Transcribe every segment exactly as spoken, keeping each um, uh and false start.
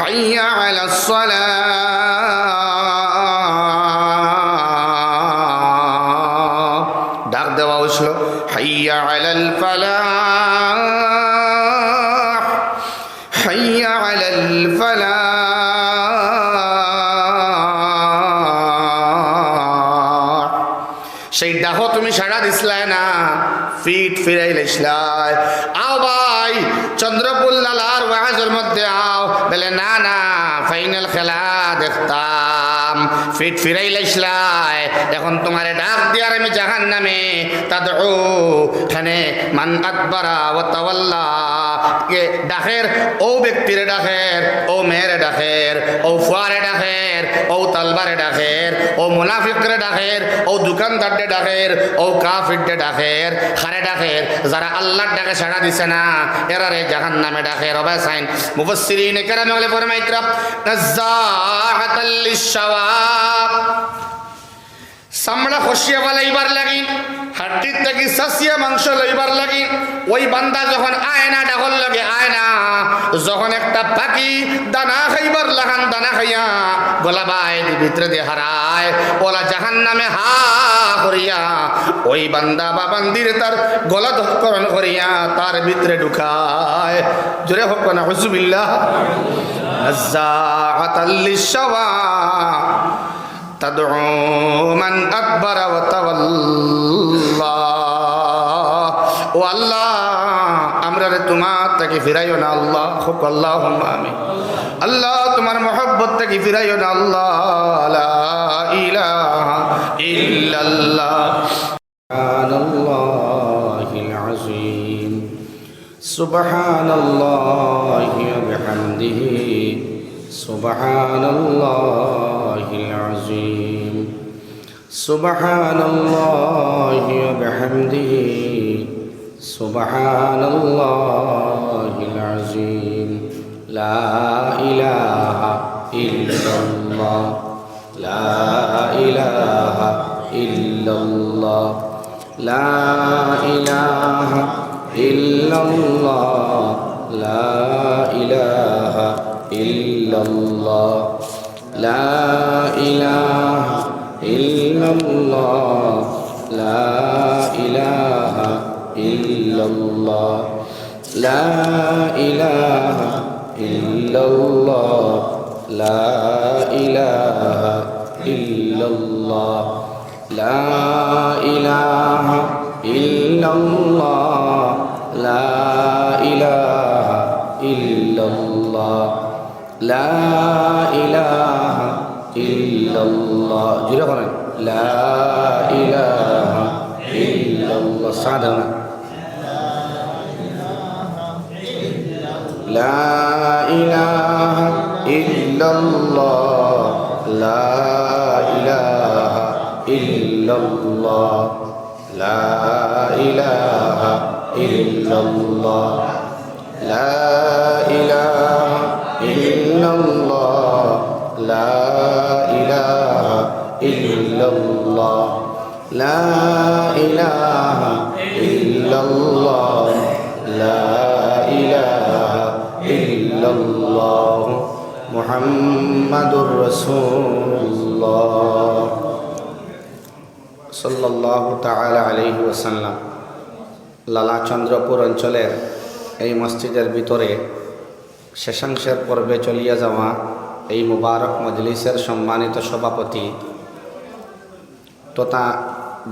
حي على الصلاة. ডাক দেওয়া হইছিল, حي على الفلاح. حي على الفلاح. সেই ডাকো তুমি সাড়া দিছলায় না, ফিট ফিরাইলাইছলায়। আও ভাই, চন্দ্রপুর লালার ওয়াজর মধ্যে আও। বলে, না, না, ফাইনাল খেলা দেখতাম। ফিট ফিরাইলাইছলায়। এখন তুমারে ডাক দিয়ার আমি জাহান্নামে। তাদউ, খানে মান আদবারা ওয়া তাওয়াল্লা। কে ডাকের? অউ ব্যক্তিরে ডাকের, অউ মেয়েরে ডাকের, অউ ফুয়ারে ডাকের, অউ তালবারে ডাকের, অউ মুনাফিকরে ডাকের, অউ দোকানদাররে ডাকের, অউ কাফিররে ডাকের। কারে ডাকের? যারা আল্লার ডাকে সাড়া দিছে না, এরারে জাহান্নামে ডাকের। ও ভাইসাইন, মুফাসসিরিনে কেরামে অকলে ফরমাইতরা, নাজ্জাআতাল লিশশাওয়া। চামড়া খসিয়া ফালাইবার লাগি, হাড্ডির থাকি চাচিয়া মাংস লইবার লাগি, ওই বান্দা যখন আয় না, ডাকর লগে আয় না, যখন একটা পাখি দানা খাইবার লাখান দানা খাইয়া গলা বাইদি ভিতরেদি হারায়, অলা জাহান্নামে হা করিয়া ওই বান্দা বা বান্দিরে তার গলা ধঃকরণ করিয়া তার ভিতরে ঢুকায়। জোরে কউক্কা না, নাউজুবিল্লাহ। নাজ্জাআতাল লিশশাওয়া। তাদউ মান আদবারা ওয়া তাওয়াল্লা। ও আল্লাহ, আমরারে তুমার থাকি ফিরাইও না আল্লাহ। কউক্কা আল্লাহুম্মা আমিন। আল্লাহ, তুমার মহব্বত থাকি ফিরাইও না আল্লাহ। লা ইলাহা ইল্লাল্লাহ। سبحان الله العظيم. سبحان الله وبحمده. سبحان الله العظيم. سبحان الله وبحمده. سبحان الله العظيم. لا إله إلا الله. لا إله إلا الله. لا إله إلا الله. لا إله إلا الله. لا إله إلا الله. لا إله إلا الله. لا إله إلا الله. لا إله إلا الله. لا إله إلا الله. لا إله إلا الله. لا إله إلا الله. জোরে কইন। لا إله إلا الله. সাধনা। لا إله إلا الله. لا إله إلا الله. لا إله إلا الله. لا إله إلا الله. لا إله إلا الله. لا إله إلا الله. لا إله إلا الله. محمد رسول الله. সাল্লাল্লাহু তাআলা আলাইহি ওয়াসাল্লাম। লালা চন্দ্রপুর অঞ্চলের এই মসজিদের ভিতরে শেষাংশের পর্বে চলিয়া যাওয়া এই মুবারক মজলিসের সম্মানিত সভাপতি তথা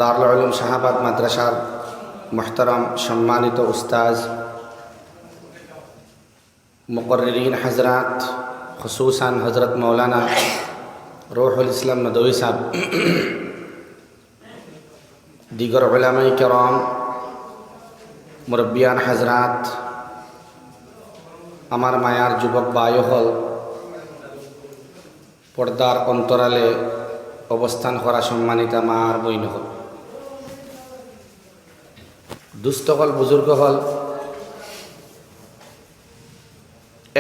দারুল উলুম শাহাবাদ মাদ্রাসার মুহতারাম সম্মানিত উস্তাজ, মুকররিন হযরত, খুসুসান হযরত মাওলানা রুহুল ইসলাম নদভী সাহেব, দিগর উলামায়ে কেরাম, মুরব্বিয়ান হযরত, আমার মায়ার যুবক ভাই অকল, পর্দার অন্তরালে অবস্থান করা সম্মানিতা মা আর বইন অকল, দুস্ত অকল, বুজুর্গ অকল,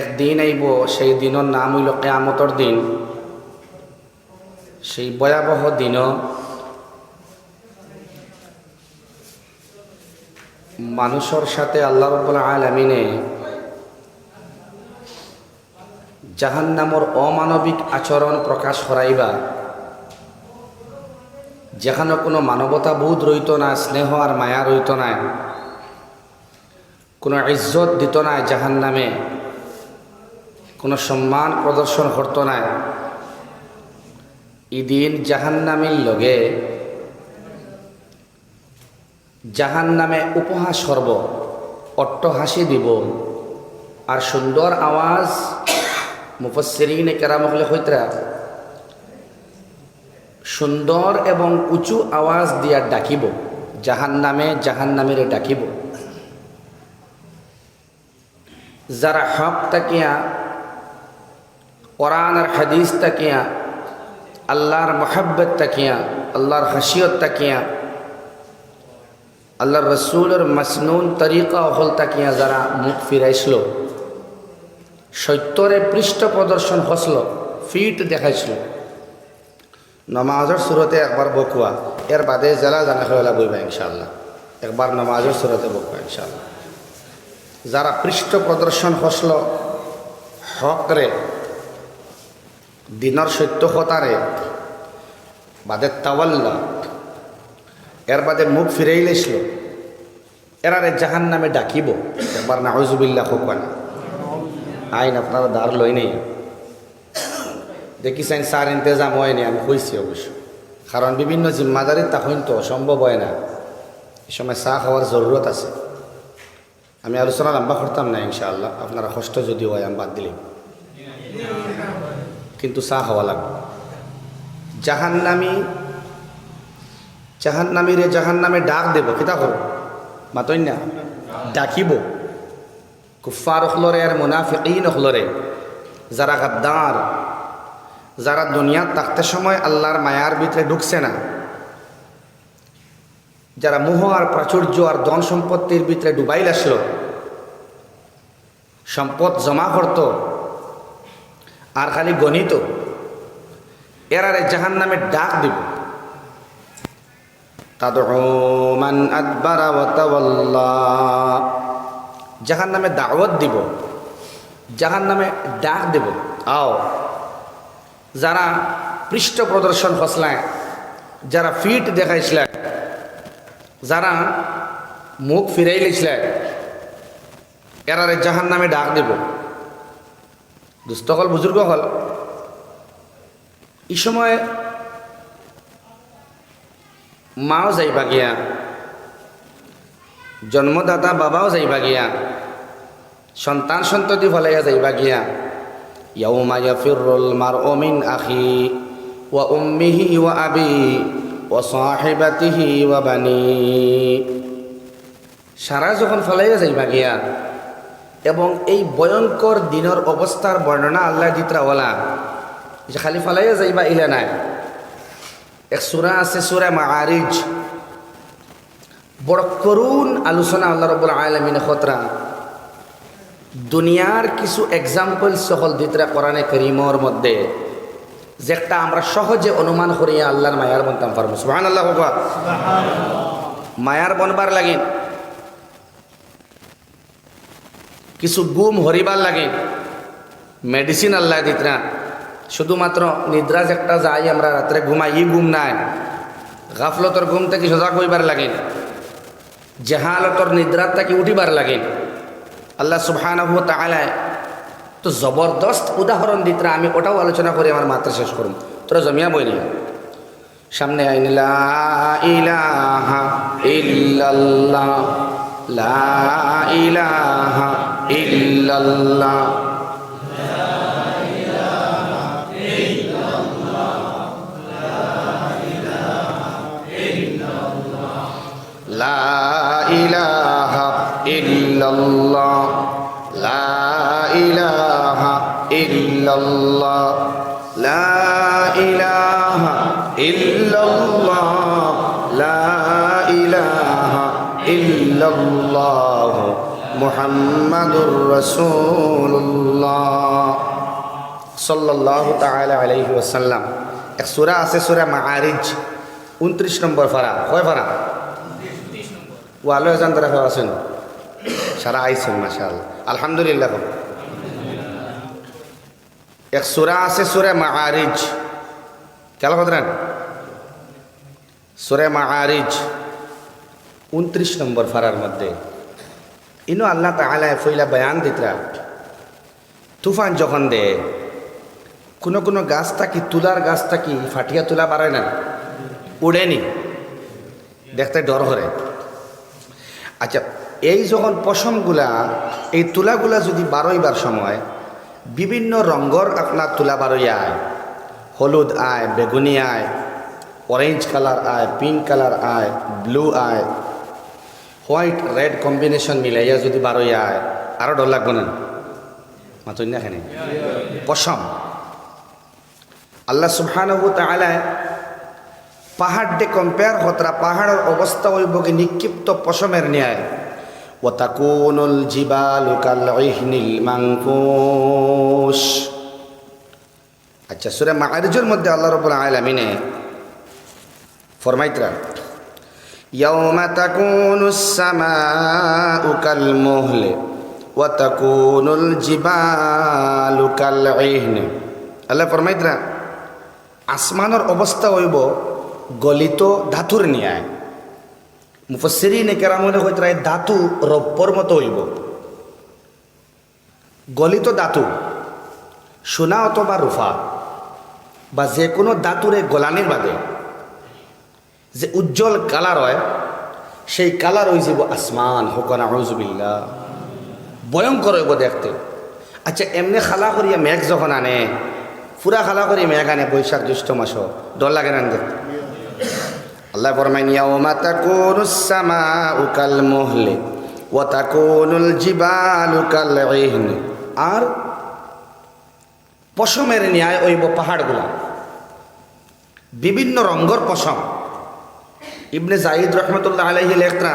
একদিন আইবো, সেই দিনর নাম অইলো কিয়ামতর দিন। সেই ভয়াবহ দিনো মানুষর সাথে আল্লাহ রাব্বুল আলামিনে জাহান্নামর অমানবিক আচরণ প্রকাশ করাইবা, যেখানো কুনু মানবতাবোধ রইতো না, স্নেহ আর মায়া রইতো না, কুনু ইজ্জত দিতো না জাহান্নামে, কুনু সম্মান প্রদর্শন করতো না। ইদিন জাহান্নামীর লগে জাহান্নামে উপহাস করব, অট্টহাসি দিব, আর সুন্দর আওয়াজ, মুফাসসিরিনে কেরাম অকলে কইতরা, সুন্দর এবং উঁচু আওয়াজ দিয়া ডাকিব, জাহান্নামে জাহান্নামীরে ডাকিব। যারা হক থাকিয়া, কোরআন আর হাদিস থাকিয়া, আল্লাহর মহব্বত থাকিয়া, আল্লাহর খাশিয়ত থাকিয়া, আল্লাহর রসুলর মাসনুন তরিকা অকল থাকিয়া যারা মুখ ফিরাইছিল, সত্যরে পৃষ্ঠ প্রদর্শন করছিল, ফিট দেখাইছিল, নমাজর সুরতে একবার বউক্কা, এর বাদে যেলা জানা অলা বইবা ইনশাআল্লাহ। একবার নমাজর সুরতে বউক্কা ইনশাআল্লাহ। যারা পৃষ্ঠ প্রদর্শন করছিল হকরে, দিনর সত্য কথারে, বাদে তাওয়াল্লা, এর বাদে মুখ ফিরাইলাইছিল, এরারে জাহান্নামে ডাকিব। একবার নাউজুবিল্লাহ কউক্কা না। আইন আপনারা দাঁড় লই নাই। দেখি চাইন চার ইন্তেজাম অয়নি, আমি কইছি অবশ্য। কারণ বিভিন্ন জিম্মাদারি তখন তো সম্ভব অয় না। এই সময় চা খাওয়ার জরুরত আছে। আমি আলোচনা লম্বা করতাম না ইনশাআল্লাহ, আপনারা কষ্ট যদি অয় আমি বাদ দিলাম, কিন্তু চা খাওয়া লাগবো। জাহান্নামী, জাহান্নামীরে জাহান্নামে ডাক দেব, কিতা করব? মাতইন না, ডাকিব। কুফফার অকলরে আর মুনাফিকিন অকলরে, যারা গাদ্দার, যারা দুনিয়াত থাকতে সময় আল্লাহর মায়ার ভিতরে ঢুকছে না, যারা মোহ আর প্রাচুর্য আর ধন সম্পত্তির ভিতরে ডুবাইল আসলো, সম্পদ জমা করত আর খালি গণিত, এরারে জাহান্নামে ডাক দিব। তাদউ মান আদবারা ওয়া তাওয়াল্লা। জাহান্নামে দাওয়াত দিব, জাহান্নামে ডাক দিব, আও। যারা পৃষ্ঠ প্রদর্শন করছলায়, যারা ফিট দেখাইছলায়, যারা মুখ ফিরাইলাইছলায়, এরারে জাহান্নামে ডাক দিব। দুস্ত অকল, বুজুর্গ অকল, ই সময় মাও যাইবা গিয়া, জন্মদাতা বাবাও যাইবা গিয়া, সন্তান সন্ততি ফালাইয়া যাইবা গিয়া। ইয়াউমা ইয়াফিরুল মারউ মিন আখি ওয়া উম্মিহি ওয়া আবি ওয়া সাহিবাতিহি ওয়া বানি। সারা যখন ফালাইয়া যাইবা গিয়া, এবং এই ভয়ঙ্কর দিনর অবস্থার বর্ণনা আল্লায় দিতরা অলা, যে খালি ফালাইয়া যাইবা ইলা নায়। এক সূরা আছে, সূরা মাআরিজ, বড় করুণ আলোচনা আল্লাহ রাব্বুল আলামিনে করতরা। দুনিয়ার কিছু example অকল দিতরা কোরআনে করিমর মধ্যে, যেটা আমরা সহজে অনুমান করিয়া আল্লাহর মায়ার বনতাম পারমু। সুবহানাল্লাহ কউক্কা। মায়ার বনবার লাগিন কিছু ঘুম হরিবার লাগিন medicine আল্লায় দিতরা। শুধুমাত্র নিদ্রা যেটা যাই আমরা রাত্রে ঘুমাই, ই ঘুম নায়। গাফলতর ঘুম থাকি সজাগ অইবার লাগিন, জেহালতর নিদ্রা থাকি উঠিবার লাগিন। আল্লাহ সুবহানাহু ওয়া তাআলায় তো জবরদস্ত উদাহরণ দিতরা, আমি ওটাও আলোচনা করি আমার মাত্র শেষ করমু। তোরা জমিয়া বই নিয়া সামনে আইন, লা ইলাহা ইল্লাল্লাহ, লা ইলাহা ইল্লাল্লাহ। লা ইলাহা ইল্লাল্লাহ, লা ইলাহা ইল্লাল্লাহ, লা ইলাহা ইল্লাল্লাহ, লা ইলাহা ইল্লাল্লাহ, মুহাম্মাদুর রাসূলুল্লাহ সাল্লাল্লাহু তাআলা আলাইহি ওয়াসাল্লাম। এক সূরা আছে, সূরা মাআরিজ, ঊনত্রিশ নম্বর পারা। কয় পারা? ওয়ালো এজান ধরে ফেলা আছেন, সারা আইছেন, মাশাআল্লাহ, আলহামদুলিল্লাহ। এক সূরা আছে, সূরা মাআরিজ। খেয়াল করইন? সূরা মাআরিজ, ঊনত্রিশ নম্বর পারার মধ্যে। ইনো আল্লাহ তাআলায় পয়লা বয়ান দিতরা, তুফান যখন দেয়, কুনু কুনু গাছ থাকি, তুলার গাছ থাকি ফাটিয়া তুলা বারয় না, উড়ে নি, দেখতে ডর করে। আচ্ছা, এই যখন পশমগুলা, এই তুলাগুলা যুদি বারইবার সময় বিভিন্ন রঙ্গর আপনার তুলা বারইয়া আয়, হলুদ আয়, বেগুনি আয়, orange colour আয়, pink colour আয়, blue আয়, white red combination মিলাইয়া যুদি বারইয়া আয়, আরো ডর লাগবো না? মাতইন না কেনে? পশম। আল্লাহ সুবহানাহু ওয়া তাআলায় পাহাড় দে compare করতরা, পাহাড়র অবস্থা অইবোগি নিক্ষিপ্ত পশমর ন্যায়। ওয়া তাকুনুল জিবালু কাল ইহনিল মানফুশ। আচ্ছা, সূরা মাআরিজর মধ্যে আল্লাহ রাব্বুল আলামিনে ফরমাইতরা, ইয়াউমা তাকুনুস সামাউ কাল মুহল ওয়া তাকুনুল জিবালু কাল ইহন। আল্লায় ফরমাইতরা, আসমানর অবস্থা অইবো গলিত ধাতুর ন্যায়। মুফাসসিরিনে কেরামে কইতরা, ই ধাতু রৌপ্যর মতো অইবো। গলিত ধাতু, সোনা অথবা রুফা বা যে কুনু ধাতুরে গলানির বাদে যে উজ্জ্বল colour অয়, সেই colour অইযিবো আসমান। হকন আউযুবিল্লাহ। ভয়ঙ্কর অইবো দেখতে। আচ্ছা, এমনে খালা করিয়া মেঘ যখন আনে, পুরা খালা করি মেঘ আনে বৈশাখ জ্যৈষ্ঠ মাসো, ডর লাগে না দেখতে? আল্লায় ফরমাইন, ইয়াউমা তাকুনুস সামাউ কাল মুহল ওয়া তাকুনুল জিবালু কাল ইহন। আর পশমর ন্যায় অইবো পাহাড়গুলা, বিভিন্ন রঙ্গর পশম। ইবনে জাইদ রহমতুল্লাহ আলাইহি লেখরা,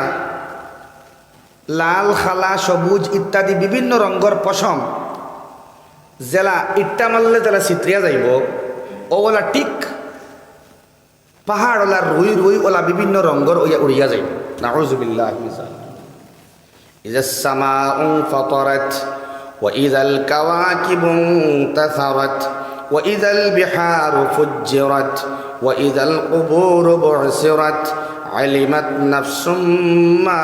লাল, কালা, সবুজ ইত্যাদি বিভিন্ন রঙ্গর পশম যেলা ইট্টা মারলে যেলা ছিতরিয়া যাইবো, অউলা ঠিক পাহাড় অলা রুই রুই অলা বিভিন্ন রঙ্গর অইয়া উড়িয়া যাইবো। নাউযুবিল্লাহি মিন যালিক। ইযাস সামাউ ইনফাতারাত ওয়া ইযাল কাওয়াকিবু ইনতাসারাত ওয়া ইযাল বিহারু ফুজ্জিরাত ওয়া ইযাল কুবুরু বুসিরাত আলিমাত নাফসুম মা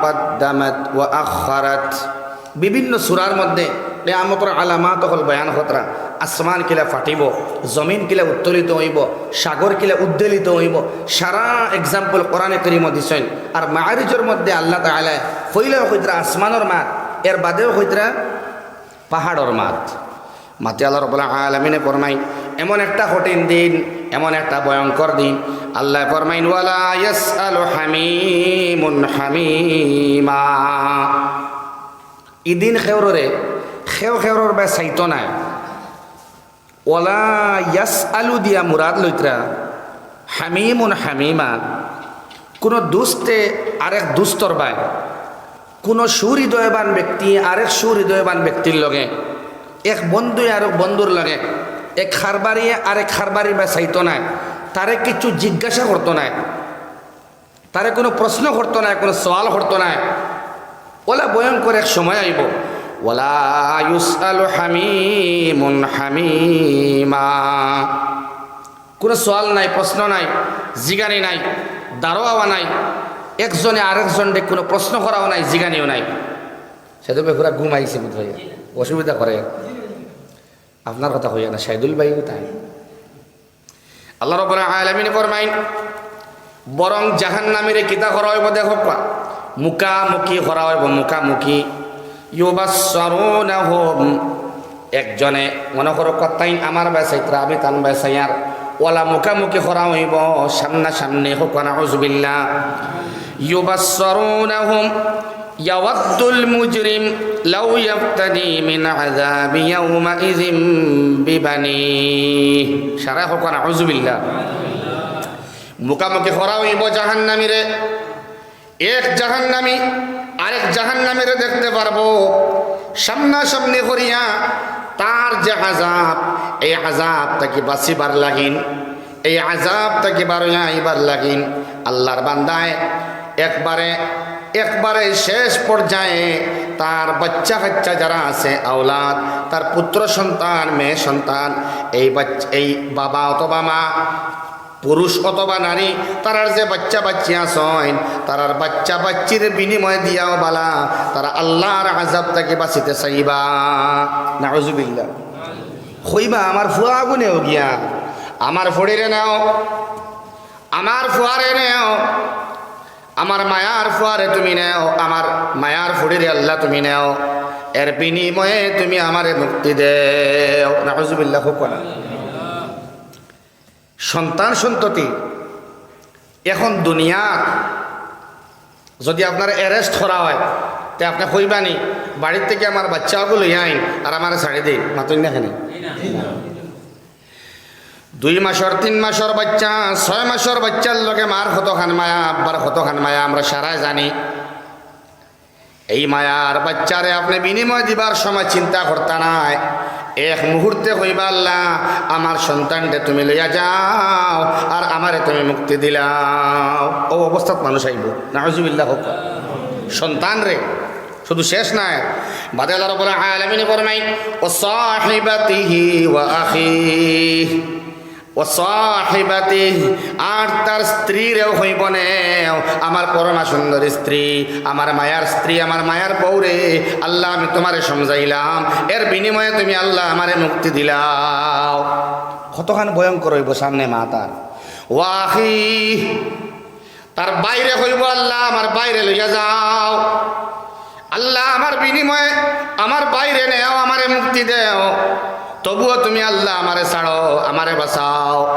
কাদ্দামাত ওয়া আখখারাত। বিভিন্ন সূরার মধ্যে কিয়ামতর আলামাত অকল বয়ান করতরা, আসমান কিলা ফাটিবো, জমিন কিলা উত্তোলিত অইবো, সাগর কিলা উদ্বেলিত অইবো, সারা example কোরআনে করিমো দিছইন। আর মাআরিজর মধ্যে আল্লাহ তাআলায় পয়লাও কইতরা আসমানর মাত, এর বাদেও কইতরা পাহাড়র মাত। মাতে আল্লাহ রাব্বুল আলামিনে ফরমাইন, এমন একটা কঠিন দিন, এমন একটা ভয়ঙ্কর দিন। আল্লায় ফরমাইন, ওয়ালা ইয়াসআলু হামিমুন হামিমা। ইদিন কেউররে, কেউ কেউরর বায় চাইতো নায়। ওয়ালা ইয়াসআলু দিয়া মুরাদ লইতরা হামিমুন হামিমা। কুনু দুস্তে আরেক দুস্তর বায়, কুনু সুহৃদয়বান ব্যক্তি আরেক সুহৃদয়বান ব্যক্তির লগে, এক বন্ধুয়ে আরেক বন্ধুর লগে, এক কারবারিয়ে আরেক কারবারির বায় চাইতো নায়, তারে কিচ্ছু জিজ্ঞাসা করতো নায়। তারে কুনু প্রশ্ন করতো নায়, কুনু সওয়াল করতো নায়। অলা ভয়ঙ্কর এক সময় আইবো। ওয়ালা ইউসআলু হামিমুন হামিমা। কুনু সওয়াল নাই, প্রশ্ন নাই, জিগানি নাই, দাঁড়াওয়া নাই, একজনে আরেকজনরে কুনু প্রশ্ন করাও নাই, জিগানিও নাই। সেটা বেপুরা ঘুমাইছে বোধ হয়, অসুবিধা করে। আপনার কথা কইয়া না, সাইদুল ভাইও তাই। আল্লাহ রাব্বুল আলামিন ফরমাইন, বরং জাহান্নামীরে কিতা করা অইবো দেখো, মুখামুখি করা অইবো, মুখামুখি। ইউবাসসারুনাহুম, একজনে মনে করো, কত্তাইন আমার বায় চাইতরা, আমি তান বায় চাইয়ার, অলা মুখামুখি করা অইবো, সামনাসামনি, কও নাউজুবিল্লাহ। ইউবাসসারুনাহুম, ইয়াওয়াদ্দুল মুজরিম লাউ ইয়াফতাদি মিন আযাবি ইয়াউমাইযিম বিবানিহ। সারা কও নাউজুবিল্লাহ। মুখামুখি করা অইবো জাহান্নামীরে। এক জাহান্নামী আরেক জাহান্নামীরে দেখতে পারবো, সামনাসামনি করিয়া। তার যে আযাব, এই আযাব থাকি বাঁচিবার লাগিন, এই আযাব থাকি বারইয়া আইবার লাগিন আল্লাহর বান্দায় একবারে, একবারে শেষ পর্যায়ে তার বাচ্চা কাচ্চা যারা আছে, আওলাদ, তার পুত্র সন্তান, মেয়ে সন্তান, এই বাচ-, এই বাবা অথবা মা, পুরুষ অথবা নারী, তারার যে বাচ্চা বাচ্চি আছইন, তারার বাচ্চা বাচ্চির বিনিময় দিয়াও বালা, তারা আল্লাহর আযাব থাকি বাঁচিতে চাইবা। নাউজুবিল্লাহ। কইবা, "আমার ফুয়া আগুনেও গিয়া, আমার ফড়িরে নেও, আমার ফুয়ারে নেও, আমার মায়ার ফুয়ারে তুমি নেও, আমার মায়ার ফড়িরে আল্লাহ তুমি নেও, এর বিনিময়ে তুমি আমারে মুক্তি দেও।" নাউজুবিল্লাহ, খুব করা। সন্তান সন্ততি এখন দুনিয়ার যদি আপনার অ্যারেস্ট করা হয়, তে আপনি কইবানি, "বাড়ির থাকি আমার বাচ্চাগুলো লইয়া আইন আর আমারে ছাড়ি দিন।" মাতইন না কেনে? দুই মাসর, তিন মাসর বাচ্চা, ছয় মাসর বাচ্চার লগে মার কতখান মায়া, আব্বার কতখান মায়া, আমরা সারায় জানি। এই মায়ার বাচ্চারে আপনি বিনিময় দিবার সময় চিন্তা করতা নায়, এক মুহূর্তে কইবা, "আল্লাহ, আমার সন্তানরে তুমি লইয়া যাও, আর আমারে তুমি মুক্তি দিলাও।" ও অবস্থাত মানুষ আইব, নাউজুবিল্লাহ হোক। সন্তানরে শুধু শেষ নায়, বাদে আল্লাহ রাব্বুল আলামিন ফরমাইন, "ওয়া সাহিবাতিহি ওয়া আখিহি।" "ওয়া সাহিবাতিহি", আর তার স্ত্রীরেও কইব নেও, আমার পরমা সুন্দর স্ত্রী, আমার মায়ার স্ত্রী, আমার মায়ার বউরে, আল্লাহ আমি তোমারে সমঝাইলাম, এর বিনিময়ে তুমি আল্লাহ আমারে মুক্তি দিলাও। কতখান ভয়ঙ্কর অইব সামনে মা তার। "ওয়া আখিহি", তার ভাইরে কইব, "আল্লাহ, আমার ভাইরে লইয়া যাও। আল্লাহ, আমার বিনিময়ে আমার ভাইরে নেও, আমারে মুক্তি দেও। তবুও তুমি আল্লাহ আমারে ছাড়ো, আমারে বাঁচাও।"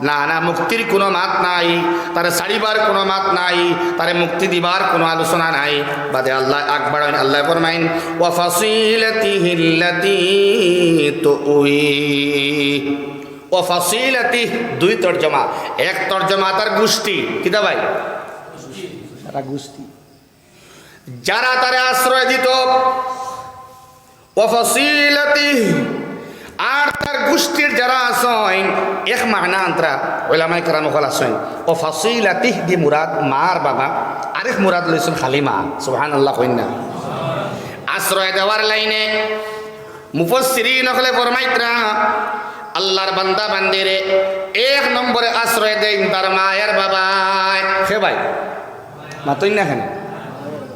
না, না, মুক্তির কোনো মাত নাই, তারে ছাড়িবার কোনো মাত নাই, তারে মুক্তি দিবার কোনো আলোচনা নাই। বাদে আল্লাহ আকবার, আল্লাহ ফরমাইন, "ওয়া ফাসিলাতিহিল্লাতি তুউই।" "ওয়া ফাসিলাতিহি", দুই তর্জমা। এক তর্জমা তার গোষ্ঠী, কিতা ভাই? তারা গোষ্ঠী। যারা তারে আশ্রয় দিত, "ওয়া ফাসিলাতিহি", আর তার গোষ্ঠীর যারা আছইন, এক মানা আন্তরা উলামায়ে কেরাম অকল আছইন। "ওয়া ফাসিলাতিহি" দি মুরাদ মার বাবা, আরেক মুরাদ লইছইন খালি মা। সুবহানাল্লাহ কইন না। আশ্রয় দেওয়ার লাইনে মুফাসসিরিন অকলে ফরমাইতরা, আল্লাহর বান্দা বান্দিরে এক নম্বরে আশ্রয় দেইন তার মায়ের বাবায়। কে ভাই? মাতইন না কেনে?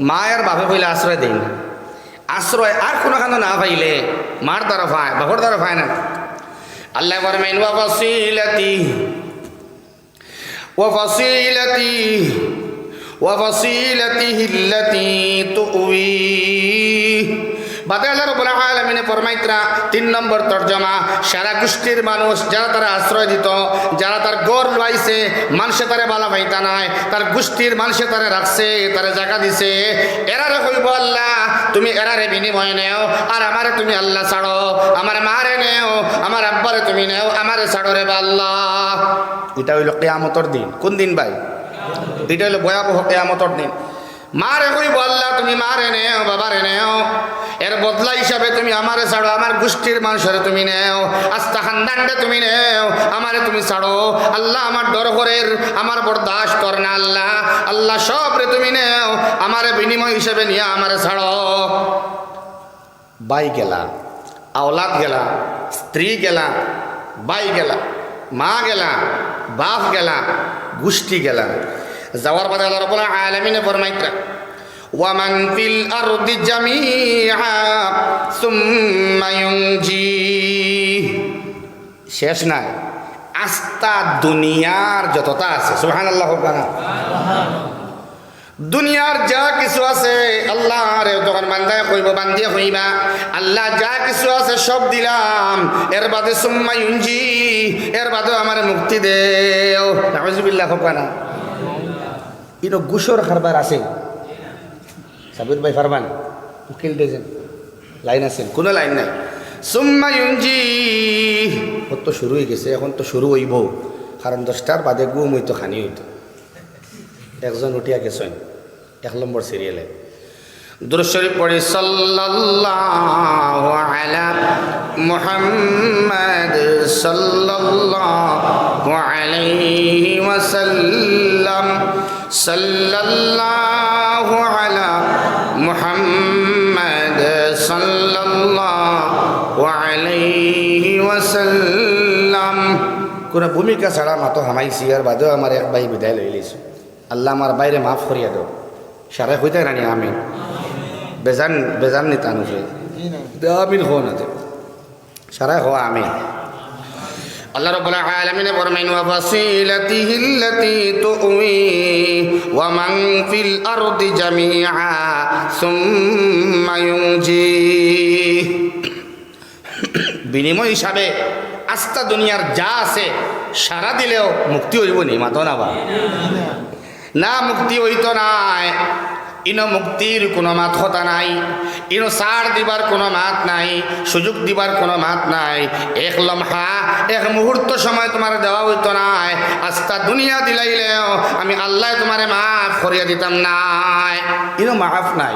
মায়ের বাপে কইলে আশ্রয় দেইন। আশ্রয় আর কোনো কানো না পাইলে মার দ্বারা পায়, বাপর দ্বারা পায় না। আল্লাহ ফরমাইন, "ওয়া ফাসিলাতিহি, ওয়া ফাসিলাতিহি, ওয়া ফাসিলাতিহিল্লাতি তুউই।" বাদে আল্লাহ রাব্বুল আলামিনে ফরমাইতরা, তিন নম্বর তর্জমা, সারা গোষ্ঠীর মানুষ যারা তারে আশ্রয় দিত, যারা তার ঘর লইছে, মানষে তারে বালা পাইতা নায়, তার গোষ্ঠীর মানষে তারে রাখছে, তারে জাগা দিছে, এরারে কইব, "আল্লাহ, তুমি এরারে বিনিময়ে নেও, আর আমারে তুমি আল্লাহ ছাড়ো, আমার মারে নেও, আমার আব্বারে তুমি নেও, আমারে ছাড়ো রে বা আল্লাহ।" ইটা অইলো কিয়ামতর দিন। কোন দিন ভাই? ইটা অইলো ভয়াবহ কিয়ামতর দিন। মারে কইব, "আল্লাহ, তুমি মারে নেও, বাবারে নেও, এর বদলা হিসাবে তুমি আমারে ছাড়ো, আমার গোষ্ঠীর মানষরে তুমি নেও, আস্তা খান্দানরে তুমি নেও, আমারে তুমি ছাড়ো। আল্লাহ, আমার ডর করের, আমার বরদাস্ত অর না আল্লাহ, আল্লাহ সবরে তুমি নেও, আমারে বিনিময় হিসাবে নিয়া আমারে ছাড়ো।" ভাই গেলা, আওলাদ গেলা, স্ত্রী গেলা, ভাই গেলা, মা গেলা, বাপ গেলা, গোষ্ঠী গেলা। যাওয়ার বাদে আল্লাহ রাব্বুল আলামিনে ফরমাইতরা, "ওয়া মান ফিল আরদি জামিআ সুম্মা ইউনজি।" শেষ নাই, আস্তা দুনিয়ার যততা আছে, সুবহানাল্লাহ হোক না? দুনিয়ার যা কিছু আছে, আল্লাহরে তখন বান্দায় কইব, বান্দিয়ে কইবা, "আল্লাহ, যা কিছু আছে সব দিলাম, এর বাদে সুম্মা ইউনজি, এর বাদেও আমারে মুক্তি দেও।" নাউজুবিল্লাহ, হোক না? ইনো ঘুষর কারবার আছে। সাবির ভাই ফারমান, উকিল দেন, লাইন আছেন, কোনো লাইন নাই। সুম্মা ইউনজি, ও তো শুরু অই গেছে, এখন তো শুরু অইব, কারণ দশটার বাদে ঘুম অইতো, খানি অইতো। একজন উঠিয়া গেছইন এক নম্বর সিরিয়ালে। দুরূদ শরীফ পড়ি, সাল্লাল্লাহু আলা মুহাম্মাদ সাল্লাল্লাহু আলাইহি ওয়াসাল্লাম, সাল্লাল্লাহু আলা মুহাম্মাদ। সাল্লাম। কোনো ভূমিকা ছাড়া মাতো হামাইছি, আর বাদেও আমার এক ভাই বিদায় লইলিছে। আল্লাহ আমার ভাইরে মাফ করিয়া দেও। সারায় কইতা নানি আমিন? বেজান, বেজান নিতা নুরে। দে আমিন কও না দে। সারায় কও আমিন। আল্লাহ রাব্বুল আলামিনে ফরমাইন, "ওয়া ফাসিলাতিহিল্লাতি তুউইহি ওয়া মান ফিল আরদি জামিআ সুম্মা ইউনজিহি।" বিনিময় হিসাবে আস্তা দুনিয়ার যা আছে সারা দিলেও মুক্তি অইবো নি? মাতো না বা। না, মুক্তি অইতো নায়। ইনো মুক্তির কুনু মাত কথা নাই, ইনো ছাড় দিবার কুনু মাত নাই, সুযোগ দিবার কুনু মাত নাই। এক লমহা, এক মুহূর্ত সময় তুমারে দেওয়া অইতো নায়। আস্তা দুনিয়া দিলাইলেও আমি আল্লায় তুমারে মাফ করিয়া দিতাম নায়, ইনো মাফ নাই।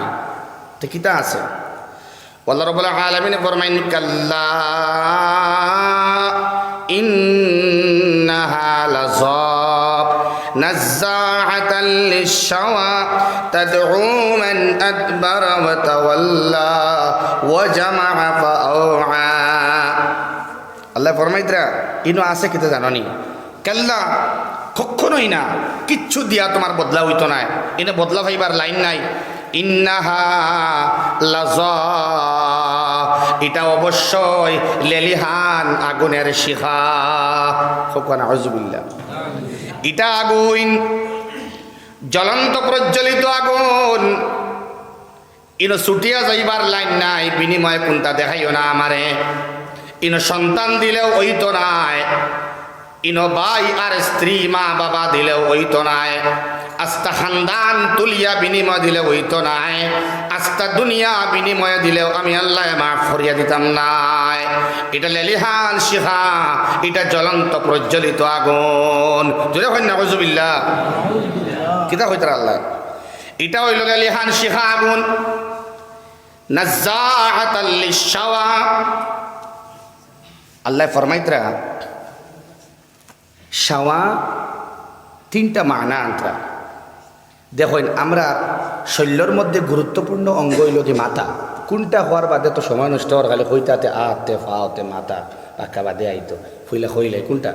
তে কিতা আছে? আল্লাহ রাব্বুল আলামিনে ফরমাইন, "কাল্লা ইন্নাহা লাযা, নাজ্জাআতাল লিশশাওয়া, তাদউ মান আদবারা ওয়া তাওয়াল্লা, ওয়া জামাআ ফাআওআ।" আল্লায় ফরমাইতরা, ইনো আছে কিতা জানো নি? কাল্লা, কখনোই না, কিচ্ছু দিয়া তুমার বদলা অইতো নায়। ইনো বদলা পাইবার লাইন নাই। ইন্নাহা লাযা, ইটা অবশ্যই লেলিহান আগুনের শিখা। কউক্কা নাউজুবিল্লাহ। ইটা আগুন, জ্বলন্ত প্রজ্বলিত আগুন। ইনো ছুটিয়া যাইবার লাইন নাই, বিনিময়ে কুনটা দেখাইও না আমারে। ইনো সন্তান দিলেও অইতো নায়, ইনো ভাই আর স্ত্রী, মা বাবা দিলেও অইতো নায়, আস্তা খানদান তুলিয়া বিনিময় দিলেও অইতো নায়, আস্তা দুনিয়া বিনিময়ে দিলেও আমি আল্লায় মাফ করিয়া দিতাম নায়। ইটা লেলিহান শিখা, ইটা জ্বলন্ত প্রজ্বলিত আগুন। জোরে কইন নাউজুবিল্লাহ। কিতা কইতরা আল্লায়? ইটা অইলো লেলিহান শিখা আগুন। নাজ্জাআতাল লিশশাওয়া। আল্লায় ফরমাইতরা, শাওয়া তিনটা মানা আনতরা। দেখইন, আমরার শরীলর মধ্যে গুরুত্বপূর্ণ অঙ্গ অইলো গি মাথা। কুনটা কওয়ার বাদে তো সময় নষ্ট অর, খালি কইতা তে আত, তে পাও, তে মাথা, বাক্কা বাদে আইতো। পয়লা কইলাই কুনটা?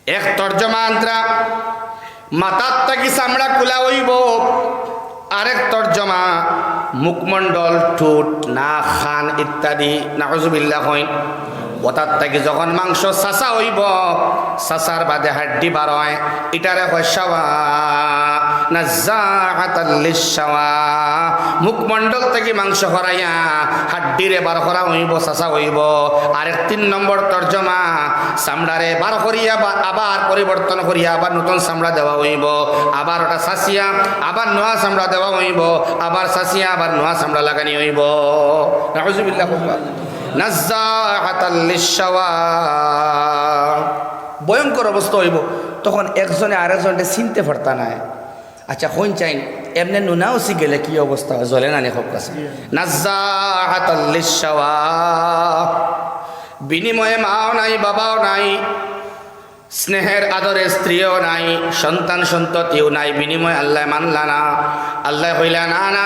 এক তর্জমা আনতরা, মাথার থাকি চামড়া খুলা অইবো। আরেক তর্জমা, মুখমণ্ডল, ঠুট, নাক, কান ইত্যাদি। নাউজুবিল্লাহ কইন। অতার থাকি যখন মাংস চাচা অইবো, চাচার বাদে হাড্ডি বার অয়, ইটারে কয় শাওয়া। নাজ্জাআতাল লিশশাওয়া। মুখমণ্ডল থাকি মাংস হরাইয়া হাড্ডিরে বার করা অইবো, চাচা অইবো। আরেক তিন নম্বর তর্জমা, চামড়ারে বার করিয়া বা আবার পরিবর্তন করিয়া আবার নতুন চামড়া দেওয়া অইবো, আবার ওটা চাচিয়া আবার নয়া চামড়া দেওয়া অইবো, আবার চাচিয়া আবার নয়া চামড়া লাগানি অইবো। নাউজুবিল্লাহ। নাজ্জাআতাল লিশশাওয়া। ভয়ঙ্কর অবস্থা অইবো, তখন একজনে আরেকজনরে চিনতে পারতা নায়। আচ্ছা, কইন চাইন, এমনে নুনা উসি গেলে কি অবস্থা অয়? জ্বলে না নি? খুব কাছে। নাজ্জাআতাল লিশশাওয়া। বিনিময়ে মাও নাই, বাবাও নাই, স্নেহের আদরে স্ত্রীও নাই, সন্তান সন্ততিও নাই, বিনিময়ে আল্লায় মানলা না। আল্লায় কইলা, "না, না,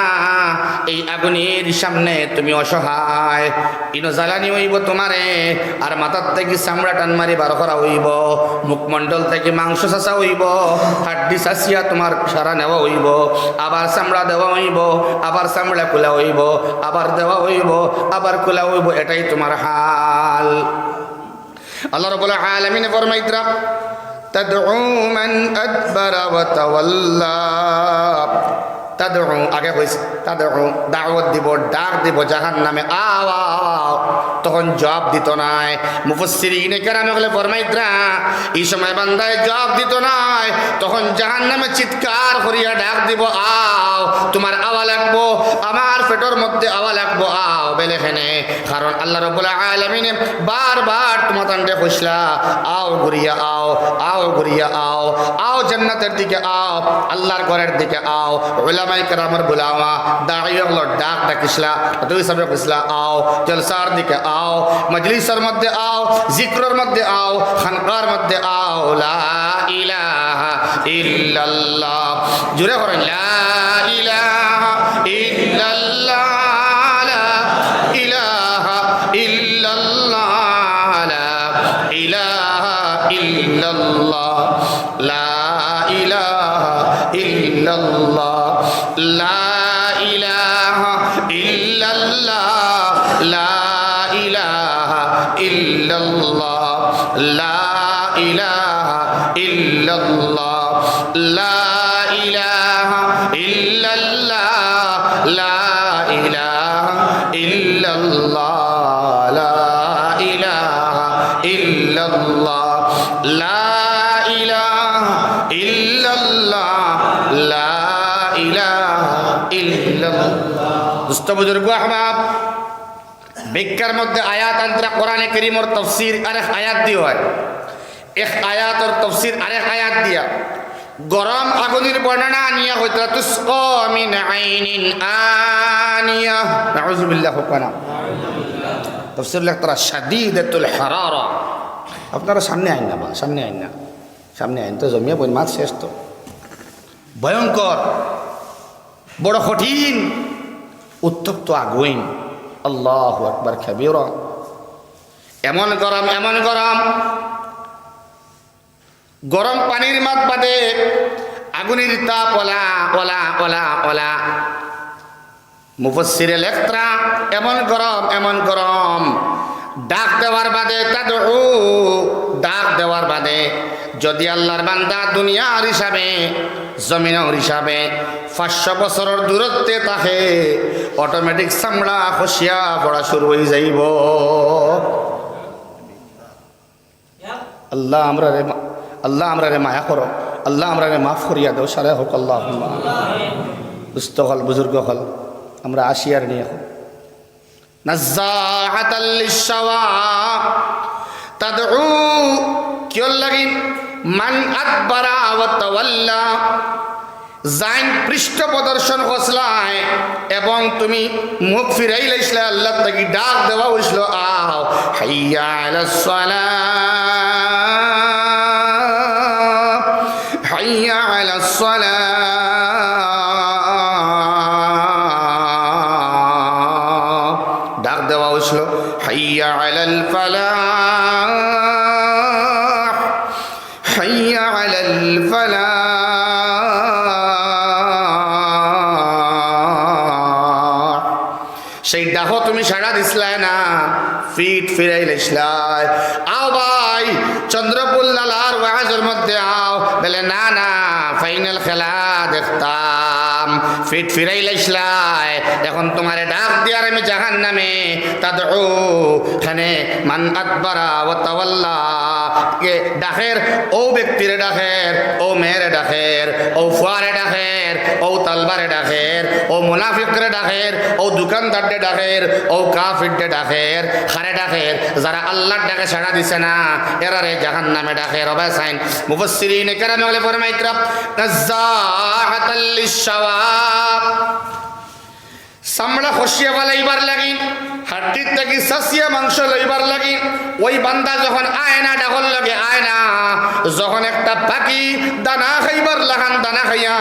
এই আগুনের সামনে তুমি অসহায়।" ইনো জ্বালানি অইবো তুমারে, আর মাথার থাকি চামড়া টান মারি বার করা অইবো, মুখমণ্ডল থাকি মাংস চাচা অইবো, হাড্ডি চাচিয়া তুমার সারা নেওয়া অইবো, আবার চামড়া দেওয়া অইবো, আবার চামড়া খুলা অইবো, আবার দেওয়া অইবো, আবার খুলা অইবো, এটাই তুমার হাল। আল্লাহ রাব্বুল আলামিনে ফরমাইতরা, "তাদউ মান আদবারা ওয়া তাওয়াল্লা।" তাদউ, আগে কইছে, তাদউ, দাওয়াত দিবো, ডাক দিবো জাহান্নামে, "আও, আও, আও।" তখন জবাব দিতো নায়। মুফাসসিরিনে কেরামে অকলে ফরমাইতরা, ই সময় বান্দায় জবাব দিতো নায়, তখন জাহান্নামে চিৎকার করিয়া ডাক দিবো, "আও, তুমার আওয়া লাগবো, আমার পেটর মধ্যে আওয়া লাগবো, আও।" বেলে কেনে? কারণ আল্লাহ রাব্বুল আলামিনে বারবার তুমাতানরে কইছলা, "আও ঘুরিয়া আও, আও ঘুরিয়া আও, আও জান্নাতের দিকে আও, আল্লাহর ঘরের দিকে আও।" উলামায়ে কেরামর বুলাওয়া, দায়ী অকলর ডাক ডাকিছলা, দুই সাবে কইছলা, "আও, জলসার দিকে আও, মজলিসর মধ্যে আও, জিক্রর মধ্যে আও, খানকার মধ্যে আও।" লা ইলাহা ইল্লাল্লাহ। জোরে কইন, "লা ইলাহা ইল্লাল্লাহ, লা ইলাহা ইল্লাল্লাহ।" ইল্লাল্লাহ, লা ইলাহা ইল্লাল্লাহ, লা ইলাহা ইল্লাল্লাহ, লা ইলাহা ইল্লাল্লাহ, লা ইলাহা ইল্লাল্লাহ, লা ইলাহা ইল্লাল্লাহ, লা ইলাহা ইল্লাল্লাহ, লা ইলাহা ইল্লাল্লাহ, লা ইলাহা ইল্লাল্লাহ, লা ইলাহা ইল্লাল্লাহ। দোস্ত বুজুর্গ আহবাব, ভিক্ষার মধ্যে আয়াত আনতরা কোরআনে করিমর তফসির আরেক আয়াত দিয়া অয়, এক আয়াতর তফসির আরেক আয়াত দিয়া, গরম আগুনের বর্ণনা আনিয়া কইতরা, তুসকা মিন আইনিন আনিয়া। নাউজুবিল্লাহ, হোক না। তফসির লেখতরা শাদীদাতুল হারারা। আপনারা সামনে আইন না বা, সামনে আইন না, সামনে আইন তো জমিয়া বইন মাছ শেষ তো। ভয়ঙ্কর, বড় কঠিন, উত্তপ্ত আগুন। আল্লাহু আকবার কাবীরা। এমন গরম, এমন গরম, গরম পানির মাত বাদে আগুনের তাপ ওলা, ওলা, ওলা, ওলা। মুফাসসিরে লেখতরা, এমন গরম, এমন গরম। ডাক দেওয়ার বাদে, তাদউ, ডাক দেওয়ার বাদে যদি আল্লাহর বান্দা দুনিয়ার হিসাবে, জমিনর হিসাবে পাঁচশো বছরর দূরত্বে থাকে, automatic চামড়া খসিয়া পড়া শুরু অই যাইবো। আল্লাহ আমরারে মা-, আল্লাহ আমরারে মায়া করো, আল্লাহ আমরারে মাফ করিয়া দেও, সারে হোক আল্লাহুম্মা আমিন। দোস্ত অকল, বুজুর্গ অকল, আমরা আসি আর নি অখন। নাজ্জাআতাল লিশশাওয়া, তাদউ, কিওর লাগি? মান আদবারা ওয়া তাওয়াল্লা, যাইন পৃষ্ঠ প্রদর্শন করছলায় এবং তুমি মুখ ফিরাইলাইছলায় আল্লাহ থাকি, ডাক দেওয়া অইছিল, আও, হাইয়া আলাস সালাহ, হাইয়া আলাস সালাহ, ডাক দেওয়া অইছিল, হাইয়া আলাল ফালাহ, হাইয়া আলাল ফালাহ। সেই ডাকো তুমি সাড়া দিছলায় না, ফিট ফিরাইলাইছলায়। আও ভাই, চন্দ্রপুর লালার ওয়াজর মধ্যে আও। বলে, না, না, final খেলা দেখতাম, ফিট ফিরাইলাইছলায়। অখন তুমারে ডাক দিয়ার আমি জাহান্নামে। তাদউ, খানে মান আদবারা ওয়া তাওয়াল্লা। কে ডাকের? অউ ব্যক্তিরে ডাকের, অউ মেয়েরে ডাকের, অউ ফুয়ারে ডাকের, অউ তালবারে ডাকের, অউ মুনাফিকরে ডাকের, অউ দোকানদাররে ডাকের, অউ কাফিররে ডাকের। কারে ডাকের? যারা আল্লাহর ডাকে সাড়া দিছে না, এরারে জাহান্নামে ডাকের। ও ভাই সাইন, মুফাসসিরিনে কেরামে অকলে ফরমাইতরা, নাজ্জাআতাল লিশশাওয়া। চামড়া খসিয়া ফালাইবার লাগি, হাড্ডির থাকি ছাছিয়া মাংস লইবার লাগি, ওই বান্দা যখন আয় না, ডাকর লগে আয় না, যখন একটা পাখি দানা খাইবার লাখান দানা খাইয়া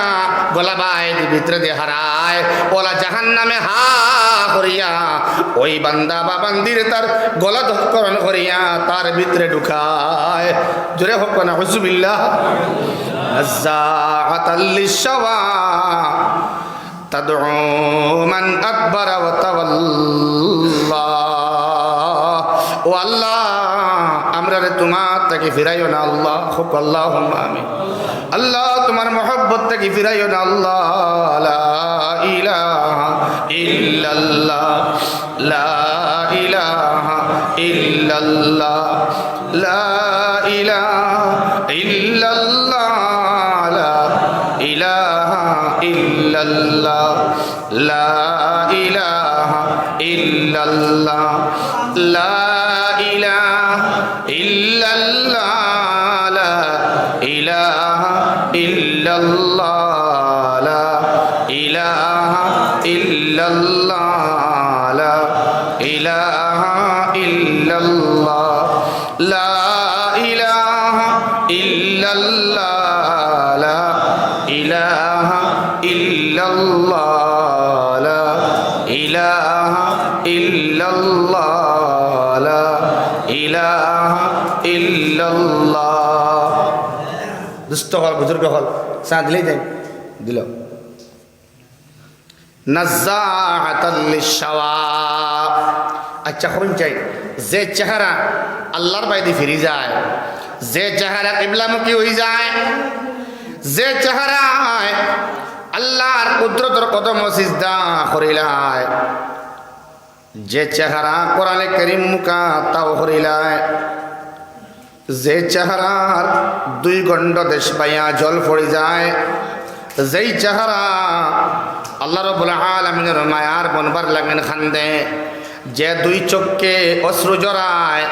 গলা বাইদি ভিতরেদি হারায়, অলা জাহান্নামে হা করিয়া ওই বান্দা বা বান্দিরে তার গলা দখকরণ করিয়া তার ভিতরে ঢুকায়। জোরে হোক না, নাউজুবিল্লাহ। নাজ্জাআতাল লিশশাওয়া। তাদউ মান আদবারা ওয়া তাওয়াল্লা। ও আল্লাহ, আমরারে তুমার থাকি ফিরাইও না আল্লাহ। হোক আল্লাহুম্মা আমিন। আল্লাহ, তুমার মহব্বত থাকি ফিরাইও না আল্লাহ। লা ইলাহা ইল্লাল্লাহ, লা ইলাহা ইল্লাল্লাহ। لا إله إلا الله، لا إله إلا الله، لا إله إلا الله، لا إله إلا الله، لا إله إلا الله، لا إله إلا الله، لا إله إلا الله، لا إله إلا الله، لا إله إلا الله، لا إله إلا الله، لا إله ইল্লাল্লাহ। দুস্ত অকল, বুজুর্গ অকল, চা দিলেই দেন, দিল। নাজ্জাআতাল লিশশাওয়া। আচ্ছা, কোন চাই? যে চেহারা আল্লাহর বায়দি ফিরি যায়, যে চেহারা কিবলামুখী হয়ে যায়, যে চেহারায় আল্লাহর কুদরতর কদম সিজদা করিলায়, যে চেহারা কোরআনে করিম মুখা তাও করিলায়, যে চেহারার দুই গণ্ড দেশ বাইয়া জল পড়ি যায়, যেই চেহারা আল্লাহ রাব্বুল আলামিনের মায়ার বনবার লাগেন খান্দে, যে দুই চোখকে অশ্রু জড়ায়,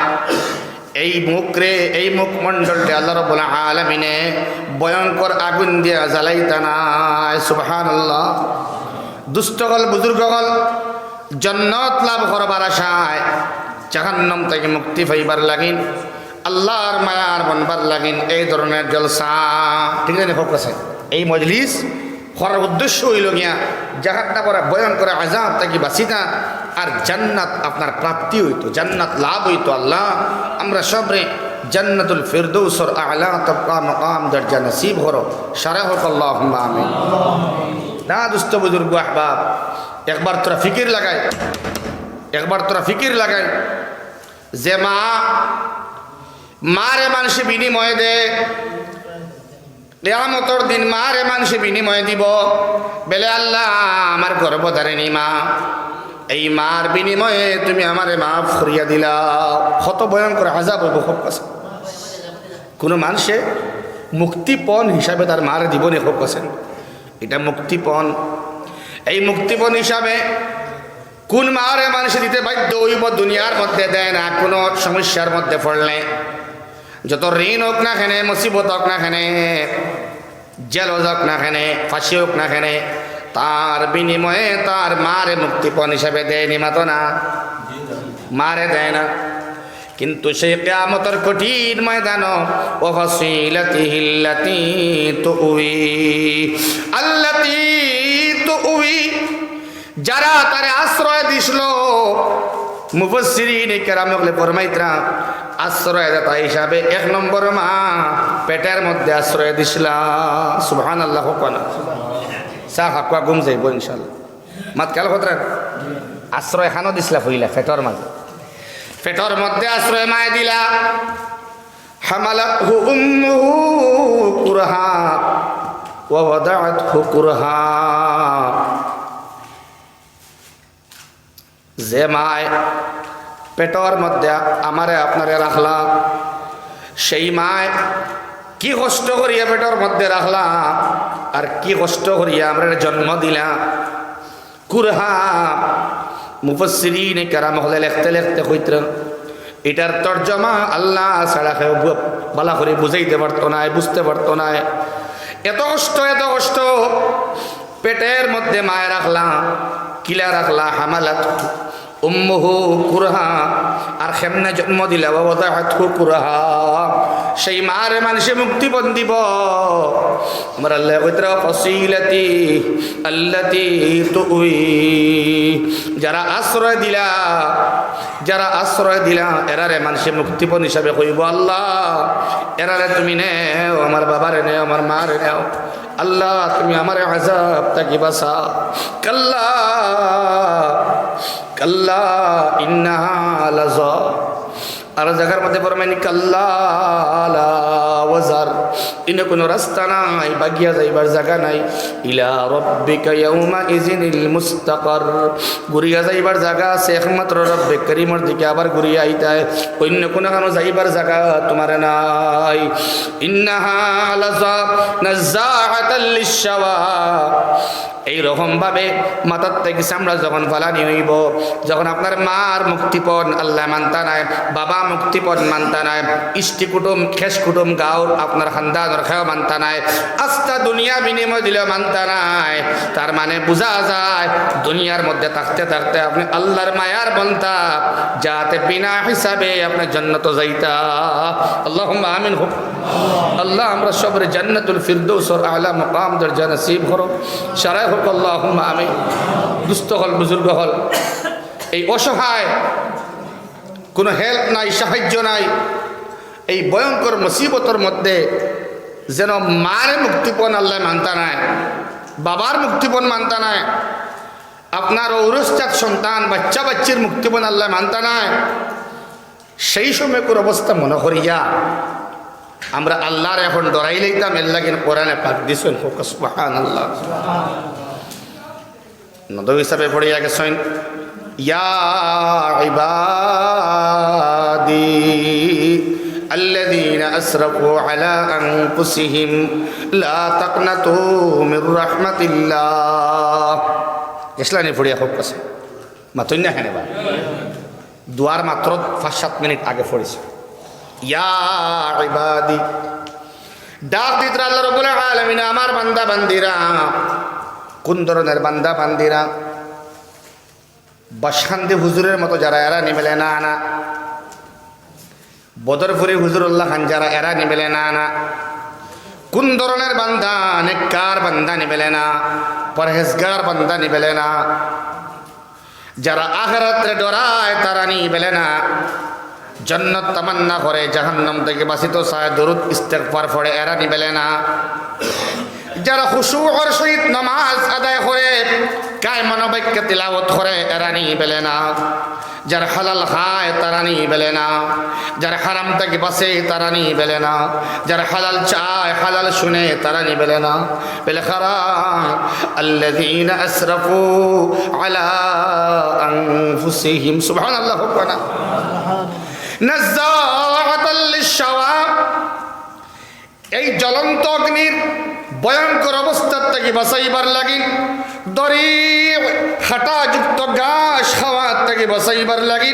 এই মুখরে, এই মুখমণ্ডলরে আল্লাহ রাব্বুল আলামিনে ভয়ঙ্কর আগুন দিয়া জ্বালাইতা নায়। সুবহানাল্লাহ। দুস্ত অকল, বুজুর্গ অকল, জন্নত লাভ করবার আশায়, জাহান্নাম থাকি মুক্তি পাইবার লাগিন, আল্লাহর মায়ার বনবার লাগিন এই ধরনের জলসা, ঠিক আছে, হোক আছে। এই মজলিস করার উদ্দেশ্য হইল গিয়া জাহান্নামর ভয়ঙ্কর আযাব থাকি বাঁচিতা আর জান্নাত আপনার প্রাপ্তি হইতো, জান্নাত লাভ হইতো। আল্লাহ, আমরা সবরে জান্নাতুল ফিরদৌসর আলা তবকা মকাম দরজা নসিব করো। সারা হোক আল্লাহুম্মা আমিন। না দুস্ত বুজুর্গ আহবাব, একবার তোরা ফিকির লাগাই, একবার তোরা ফিকির লাগাই, যে মা, মারে মানষে বিনিময় দে, কিয়ামতর দিন মারে মানষে বিনিময় দিব, বেলে আল্লাহ আমার গর্ভধারিণী মা, এই মার বিনিময়ে তুমি আমারে মাফ করিয়া দিলাও। কত ভয়ঙ্কর আযাব হইব, খুব কাছে। কোনো মানষে মুক্তিপণ হিসাবে তার মারে দিব নি, খুব কাছে। এটা মুক্তিপণ। এই মুক্তিপণ হিসাবে কোন মারে মানষে দিতে বাধ্য হইব? দুনিয়ার মধ্যে দেয় না, কোনো সমস্যার মধ্যে পড়লে, যত ঋণ হোক না কেনে, মুসিবত হোক না কেনে, জেল হোক না কেনে, ফাঁসি হোক না কেনে, তার বিনিময়ে তার মারে মুক্তিপণ হিসাবে দেয় নি, মাতো না? মারে দেয় না। কিন্তু সেই কিয়ামতর কঠিন ময়দানো, "ওয়া ফাসিলাতিহিল্লাতি তুউই, আল্লাতি তুউই", যারা তারে আশ্রয় দিছিল, মুফাসসিরিনে কেরাম অকলে ফরমাইতরা, আশ্রয়দাতা হিসাবে এক নম্বর মা, পেটের মধ্যে আশ্রয় দিছিলা। সুবহানাল্লাহ, হোক না? চা খাওয়া ঘুম যাইব ইনশাআল্লাহ। মাত খেয়াল করতরা? আশ্রয় খানো দিছিলা ফইলা, পেটর মাঝে। পেটর মধ্যে আশ্রয় মায়ে দিলা। হামালাতহু উম্মুহু কুরহা ওয়া ওয়াদাআতহু কুরহা। যে মায় পেটর মধ্যে আমারে আপনারে রাখলা, সেই মায় কি কষ্ট করিয়া পেটর মধ্যে রাখলা, আর কি কষ্ট করিয়া আমরারে জন্ম দিলা। কুরহা, মুফাসসিরিনে কেরাম অকলে লেখতে লেখতে কইতরা, এটার তর্জমা আল্লাহ ছাড়া কেউ বু-, ভালা করি বুঝাইতে পারতো নায়, বুঝতে পারতো নায়। এত কষ্ট, এত কষ্ট, পেটের মধ্যে মায় রাখলা, কিলা রাখলা, হামালাত উম্মুহু কুরহা, আর কেমনে জন্ম দিলা, ওয়া ওয়াদাআতহু কুরহা, সেই মারে মানষে মুক্তিপণ দিব। আমার আল্লাহ কইতরা, ফাসিলাতি আল্লাতি তুউই, যারা আশ্রয় দিলা, যারা আশ্রয় দিলা, এরারে মানষে মুক্তিপণ হিসাবে কইব, "আল্লাহ, এরারে তুমি নেও, আমার বাবারে নেও, আমার মারে নেও। আল্লাহ, তুমি আমারে আযাব থাকি বাঁচাও।" কাল্লা, কাল্লা, ইন্নাহা লাযা। আর জাগার মধ্যে ফরমাইন, "কাল্লা লা ওয়াজার।" ইনো কোনো রাস্তা নাই, বাগিয়া যাইবার জাগা নাই। ইলা রাব্বিকা ইয়াউমা ইযিনিল মুস্তাকার। ঘুরিয়া যাইবার জাগা আছে একমাত্র রব্বে করিমর দিকে, আবার ঘুরিয়া আইতায়। অন্য কোনো খানো যাইবার জাগা তোমার নাই। ইন্নাহা লাযা নাজ্জাআতাল লিশশাওয়া। এই রকম ভাবে মাথার থাকি চামড়া যখন ফালানি হইব, যখন আপনার মার মুক্তিপণ আল্লাহ মানতা নাই, বাবা মুক্তিপণ মানতা নাই, ইষ্টি কুটুম, খেস কুটুম, গাঁওর আপনার খানদানর কেউ মানতা নাই, আস্তা দুনিয়া বিনিময় দিলেও মানতা নাই, তার মানে বুঝা যায় দুনিয়ার মধ্যে থাকতে থাকতে আপনি আল্লাহর মায়ার বন্তা, যাতে বিনা হিসাবে আপনি জান্নাত যাইতা। আল্লাহুম্মা আমিন। হোক আল্লাহ, আমরা সবরে জান্নাতুল ফিরদৌসর আলা মুকাম দরজা নসিব করো। সারাই হোক, আল্লাহুম্মা আমিন। দুস্ত অকল, বুজুর্গ অকল, এই অসহায় কোনো হেল্প নাই, সাহায্য নাই। এই ভয়ঙ্কর মুসিবতর মধ্যে যেন মারে মুক্তিপণ আল্লায় মানতা নায়, বাবার মুক্তিপণ মানতা নায়, আপনার ঔরসজাত সন্তান, বাচ্চা বাচ্চির মুক্তিপণ আল্লায় মানতা নায়। সেই সময়কুর অবস্থা মনো করিয়া আমরা আল্লারে এখন ডরাইলাইতাম, এরলাগি কোরআনে পাক দিছইন, কউক্কা সুবহানাল্লাহ। নদী হিসাবে পড়িয়া গেছইন, ইয়া ইবাদি আল্লাযীনা আসরাফু আলা আনফুসিহিম লা তাকনাতু মির রাহমাতিল্লাহ। গেছলানি পড়িয়া, খুব কাছে মাতইন না কেনে বা? দোয়ার মাত্র পাঁচ সাত মিনিট আগে পড়ছি। ইয়া ইবাদি, ডাক দিতরা আল্লাহ রাব্বুল আলামিন, আমার বান্দা বান্দিরা। কোন ধরনের বান্দা বান্দিরা? বাসকান্দি হুজুরের মতো যারা, এরা নি বেলে না, না। বদরপুরি হুজুরুল্লাহ খান যারা, এরা নি বেলে না, না। কোন ধরনের বান্দা? নেককার বান্দা নি বেলে না, পরহেজগার বান্দা নি বেলে না। যারা আখেরাতরে ডরায়, তারা নি বেলে না। জন্নত তামান্না করে, জাহান্নাম থাকি বাঁচিতো চায়, দুরুদ ইস্তেগফার পড়ে, এরা নি বেলে না। যারা খুশুর সহিত নামাজ আদায় করে, কায়েমানা বাক্য তিলাওয়াত করে, এরা নি বেলে না। যারা হালাল খায়, তারা নি বেলে না। যারা হারাম থাকি বাঁচে, তারা নি বেলে না। যারা হালাল চায়, হালাল শুনে, তারা নি বেলে না। বেলে কারা? আল্লাযীনা আসরাফু আলা আনফুসিহিম। সুবহানাল্লাহ, কউক্কা না। নাজ্জাআতাল লিশশাওয়া। এই জ্বলন্ত অগ্নির ভয়ঙ্কর অবস্থার থাকি বাঁচাইবার লাগি, দড়ি কাঁটাযুক্ত ঘাস খাওয়ার থাকি বাঁচাইবার লাগি,